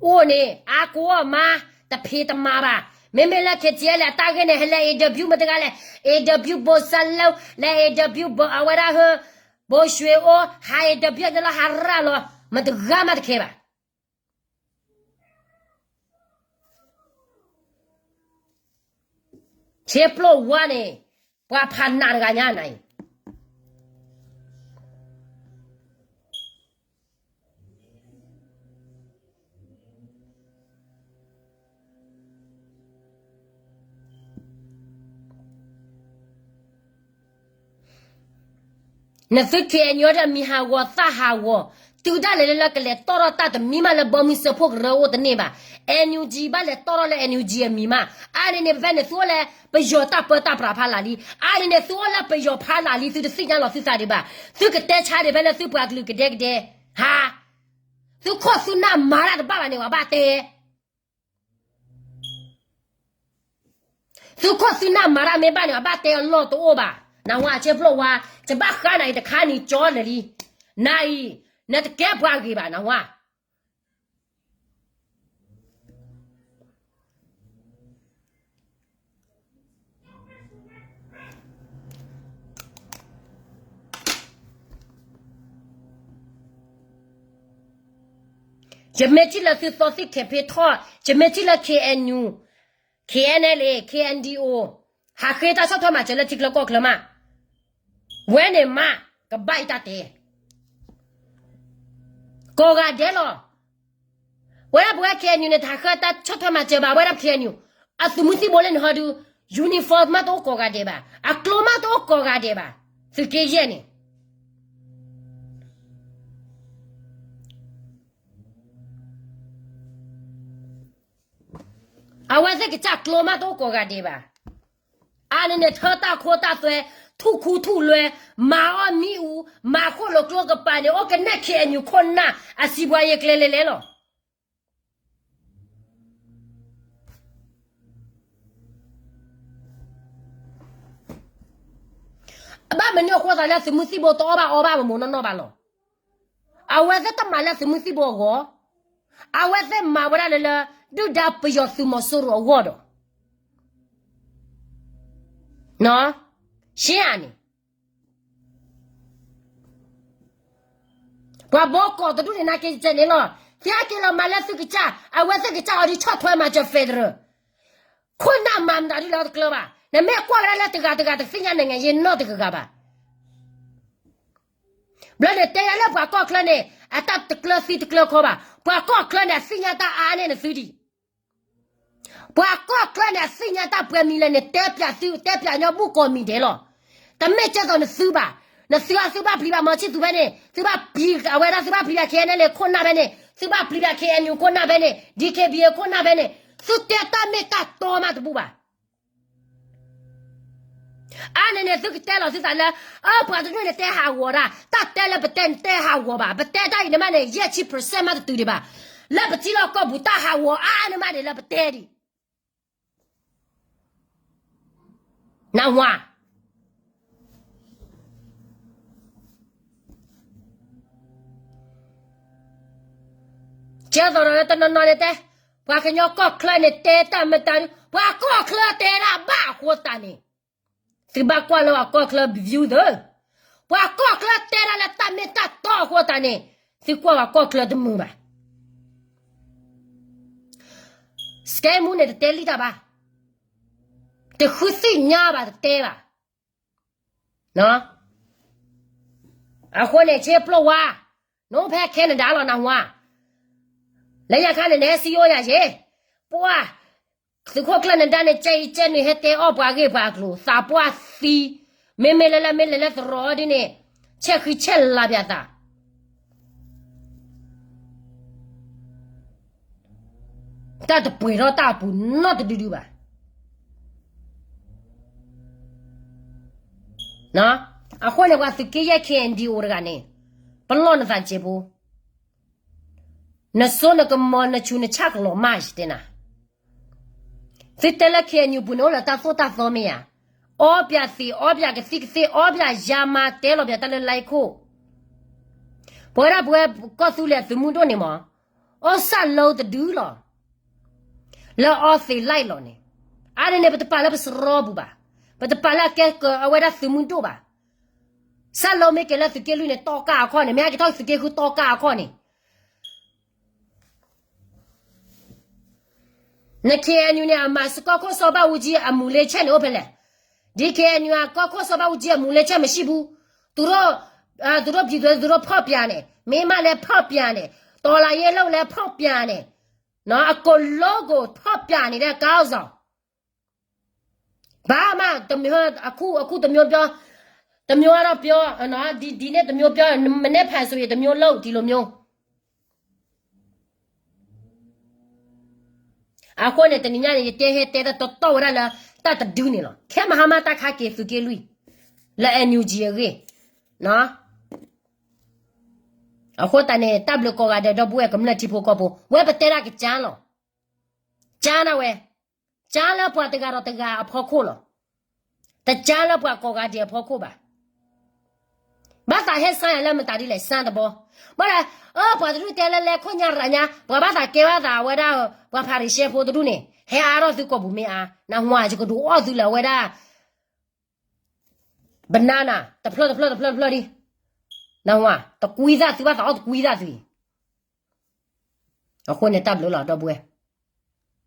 အိၣ်န့ၣ် အါကိးအီၣ်မါ တဖံးတမၤဘၣ်. မ့မ့ၢ်လၢ KTLA အတၢ်ဂ့ၢ်န့ၣ် ဟဲလၢ A W မတဂၤလဲၣ်, A W ဘိစၢလၢ, လၢ A W ဘိအဝဲဒၣ်ဟၢ, ဘိရွှေအိၣ်, ဟး A W န့ၣ်လီၤ ဟးရၤလီၤ, မတဂၤမးတခဲဘၣ်. ဆ့ပျိၢ်ဝါန့ၣ် ပှၤဖးနးတဂၤညါနၤအံၤ နသု K N U ဒီးမံၤဟးဂီၤသၣ်ဟးဂီၤ, တုၤဒၣ်လဲာ်လၢလၢကလဲၤတီၢ်ထီၣ်တၢ်တမံၤမးလၢ ဘီမုၢ်စၢဖှိၣ်ကရၢအိၣ်တန့ၢ်ဘၣ်. N U G ဘၣ်လဲၤတီၢ်ထီၣ်လၢ N U G အမံၤမး. အါန့ၣ်န့ၣ် ဖဲန့ၣ် သုအိၣ်လၢပယီၤတၢ်ပၢတၢ်ပြးဖးလၢ်လံ. အါန့ၣ်န့ၣ် သုအိၣ်လၢပယီၤဖးလၢ်လံ သုတသ့ၣ်ညါလီၤသုသးဒံးဘၣ်. သုကတဲဆါဒံးဖဲလၢသုပှၤကလုာ်ကဒဲကဒဲ, ဟါ, သုခိၣ်သုနၢ်မၤတၢ်တဘၣ်ဘၣ်န့ၣ် ပှၤဘၣ်တဲ သုခိၣ်သုနၢ်မၤတၢ်မ့ၢ်ဘၣ်န့ၣ် အဘၣ်တဲအလီၢ်တအိၣ်ဘၣ်. နဝါဆ့ပျိၢ်ဝါ, ယဘၣ်ဃါနၤအံၤတခါနံၤကၠီလၢာ်လံ. နၤအံၤ, နတကဲပှၤဂ့ၤဘၣ် နဝါ. ယမ့ၢ်ထံၣ်လၢသုသီသံၣ်ခဲဖ့ထီၣ်, ယမ့ၢ်ထံၣ်လၢ K N U, K N L A, K N D O, ဟးဃ့တၢ်ဆီၣ်ထွဲမၤစၢၤလၢထံချၢကီၢ်ချၢမး, ဝဲန့ၣ်မး ကဘၣ်အံၤတၢ်တဲ ကိးဂၤဒဲးလီၤ. ဝဲဒၣ်ပဝဲ K N U န့ၣ် တဟးဃ့တၢ်ဆီၣ်ထွဲမၤစၢၤဘၣ် ဝဲဒၣ် K N U, အသုးမုၢ်သံၣ်ဘိလၢနဟီဒုး, uniform မးတအိၣ်ကိးဂၤဒဲးဘၣ်, အကျိမးတအိၣ်ကိးဂၤဒဲးဘၣ်, သုးက့ယဲၢ်န့ၣ် အဝဲသ့ၣ်ကစၢ်ကျိမးတအိၣ်ကိးဂၤဒဲးဘၣ်. အါန့ၣ်န့ၣ် ထၢတၢ်ခိတၢ်သွဲ, ထူၣ်ခူထူၣ်လွဲ, မၤအီၣ်မံအူ, မၤဃိၣ်လိာ်ကျိကပၤန့ၣ် အိၣ်ကနဲၣ် K N U ခိၣ်နၢ်အစံးပှၤယဲၢ်ကျဲလဲၤလဲၤလီၤ. အဘၣ်မနုၤအဃိသးလၢသုးမုၢ်သံၣ်ဘိ တအီၣ်ဘၣ်အီဘၣ်မမိၢ်နီၢ်နီၢ်ဘၣ်လီၤ. အဝဲသ့ၣ်တမၤလၢသုးမုၢ်သံၣ်ဘိအဂီၢ်, အဝဲသ့ၣ်မၤဝဲဒၣ်လၢလၢ ဒုၣ်ဒါပယီၤသုးမီၤစိရိၤအဂီၢ်ဒီး ရှ့ဧါန့ၣ် ပှၤဘီကီၢ်တဒူၣ်န့ၣ် နာ်က့ၤတစဲးန့ၣ်လီၤ. သုဟဲက့ၤလီၤမၤလၢသုကစၢ်, အဝဲသ့ၣ်ကစၢ်အီၤဒ်ဆီၣ်ထွဲမၤစၢၤ federal, ခိၣ်နၢ်မၤမတၤဒ်လဲၣ်တကျၢၤဘၣ်. နမ့ၢ်ကွၢ်ကဒါလၢတဂၤတဂၤ တသ့ၣ်ညါနံၣ်ယဲၢ်နီတဂၤဂၤဘၣ်. ဘျီန့ၣ်တဲယၤလၢပှၤကီၢ်ချၢန့ၣ် အတၢ်တကျၢၤသံတကျၢၤခီဘၣ်. ပှၤကီၢ်ချၢန့ၣ် အသ့ၣ်ညါတၢ်အါန့ၢ်နသုဒံး ပှၤကီၢ်ချၢန့ၣ် အသ့ၣ်ညါတၢ်ပှဲၤမံၤလဲၣ်န့ၣ် တဲပၠးသု, တဲပၠးညီဘူၣ်ကိးမံၤဒဲးလီၤ. တမ့ၢ်ကဲသိးနသုဘၣ်. နသုအသုဘၣ်ပျံၤဘၣ် မီၤဆံၣ်သူးဖဲန့ၣ်, သုဘၣ်ပျံၤ, အဝဲဒၣ်သုဘၣ်ပျံၤဘၣ် ခဲအံၤန့ၣ် ခိၣ်နၢ်ဖဲန့ၣ်, သုဘၣ်ပျံၤဘၣ် K N U ခိၣ်နၢ်ဖဲန့ၣ် D K B A ခိၣ်နၢ်ဖဲန့ၣ် သုတဲတၢ်မ့ၢ်တၢ်တီမးတဘူၣ်ဘၣ်. အါန့ၣ်န့ၣ် သုကတဲလီၤသုသးလၢ အၢ ပှၤတဒူၣ်န့ၣ်တဲဟးဂီၤဒၣ် တၢ်တဲလၢပတဲန့ၣ်တဲဟးဂီၤဘၣ် ပတဲတၢ်အံၤန့ၣ်မးန့ၣ် ယဲၢ်ဆံ percent မးတတုၤဒံးဘၣ်. လၢပထံလီၢ်ကီၢ်ပူၤတၢ်ဟးဂီၤအါန့ၣ်မးန့ၣ်လၢပတဲဒံး နၢ်ဟူဧါ. ကဲသိးဒီးတနီၤနီၤန့ၣ်တဲ ပှၤကညီကီၢ်ချၢန့ၣ်တဲတၢ်မတၤဒု ပှၤကီၢ်ချၢတဲဒၣ်ဘၣ်အဃိသတးန့ၣ် သုဘၣ်ကွၢ်လၢပှၤကီၢ်ချၢ view သၢ ပှၤကီၢ်ချၢတဲဒၣ်လၢတၢ်မ့ၢ်တၢ်တီအဃိသတးန့ၣ် သုကွၢ်ပှၤကီၢ်ချၢတမုာ်ဘၣ်. စကဲမူန့ၣ်တတဲလံတၢ်ဘၣ်. တဃုသ့ၣ်ညါဘၣ်တတဲဘၣ်. အဃိန့ၣ် ဆ့ပျိဝါ နအိၣ်ဖဲ Canada လီၤနၢ်ဟူဧါ. လၢညါခါန့ၣ် နဟဲစံယိယၤယ့ၣ် ပှၢ် သုးခိၣ်ကျၢၢ်နဒါန့ၣ် ကဲအံၤကဲနုာ်ဟဲတဲအီၣ်ပှၤဂ့ၢ်ပှၤအကျိၤ သးပှၢ်သံ မ့မ့ၢ်လၢလၢမ့ၢ်လဲၤလၢသရိာ်ဒ်န့ၣ် ဆဲးဃံဆဲးလၤပၠးသး တၢ်တပှဲၤထီၣ်တၢ်အပူၤနီတဒုဒုဘၣ်. အဃိန့ၣ် ပှၤသုးက့ယဲၢ် K N D O တဂၤန့ၣ် ပလီၢ်နသးစဲးဖိ နစိနကမီၤနဆူးနဆၣ်ကလီၤမၢ်ယတဲနၤ. သုတဲလၢ K N U ပူၤန့ၣ်အိၣ်လၢတၢ်သိၣ်တၢ်သီမ့ၢ်ဧါ. အီပၠးသံး အီပၠးကသံၣ်ကသ့ၣ် အီပၠးယါမါတဲလီၤပၠးတၢ်လၢ line ခိၣ် ပဝဲဒၣ်ပဝဲကီၢ်သူလ့ၤအသုးမုၢ်ဒိၣ်န့ၣ်မး အီၣ်ဆၣ်လိတဒုလီၤ. လၢအီသံး like လီၤန့ၣ် အါန့ၣ်န့ၣ် ပတပာ်လၢပစရီပူၤဘၣ်. ပတပာ်လၢအကဲကဝဲဒၣ်သုးမုၢ်ဒိၣ်ဘၣ်. ဆၣ်လိမ့ၢ်ကဲလၢသုးက့လွံၢ်န့ၣ် တီကၢ်အခီၣ်န့ၣ် မ့ၢ်ဟဲက့ၤထီၣ်သုးက့ဃုတီကၢ်အခီၣ်န့ၣ် န K N U န့ၣ် အမၤစကီၢ်ခိၣ်စီၤဘၣ်အူကၠံအမူၤလ့ဆဲၣ်န့ၣ်အိၣ်ဖဲလဲၣ်. ဒ် K N U အကီၢ်ခိၣ်စီၤဘၣ်အူကၠံအမူၤလ့ဆဲၣ် မရှိဘူး. သူတို့ သူတို့ပြည်သူ သူတို့ဖောက်ပြန်တယ်. မင်းမလည်းဖောက်ပြန်တယ်. တော်လှန်ရေးလုပ်လည်းဖောက်ပြန်တယ်. နော် အကုန်လုံးကိုဖောက်ပြန်နေတဲ့ခေါင်းဆောင်. ဘာမှတမျိုး အခု အခုတမျိုးပြော တမျိုးကတော့ပြော နော် ဒီ ဒီနေ့တမျိုးပြော မနက်ဖြန်ဆိုရင်တမျိုးလုပ် ဒီလိုမျိုး. အဃိန့ၣ် တနံၤညါန့ၣ် ယတဲဟဲတဲတတီၢ်ဝဲဒၣ်လၢ တၢ်တဒုန့ၣ်လီၤ. ခဲမဟါမၢ်တၢ်ခါက့ၤသုးက့လွံၢ် လၢ N U G အဂ့ၢ် အဃိသတးန့ၣ် တၢ်ဘျုးကိးဂၤဒဲး ဒီပုၢ်ဝဲၢ်ကမျၢၢ်ထံဖိကီၢ်ဖိ ဝဲပတဲဒၣ်ကစၢ်လီၤ. ကစၢ်ဒၣ်ဝဲ ကစၢ်လၢပှၤတဂၤဒီးတဂၤအဖီခိၣ်လီၤ. တကစၢ်လၢပှၤကိးဂၤဒဲးအဖီခိၣ်ဘၣ်. ဘၣ်သးဟဲစၢ်ယၤလၢမတၤဒ်လဲၣ် စၢ်တဘီ. ဘၣ်ဒီး အၢ ပှၤတဒူၣ်တဲလၢလဲၤခိၣ်ညါရၤညါ ပှၤဘၣ်သးကဲဘၣ်သးအဝဲဒၣ် ပှၤဖၤရံၤၡဲဖိတဒူၣ်န့ၣ် ဟဲအါထီၣ်သုကိာ်ပူၤမ့ၢ်အါ, နၢ်ဟူဧါ ယကဒုးအီၣ်သုလၢအဝဲဒၣ် banana တဖျၢၣ်တဖျၢၣ်တဖျၢၣ်တဖျၢၣ်ဒ်, နၢ်ဟူဧါ တကွံသၣ်သုဘၣ်သးအီၣ်တကွံသၣ်သုအံၤ. အဃိန့ၣ်တၢ်ဘျုးလီၤ ဒီပုၢ်ဝဲၢ်.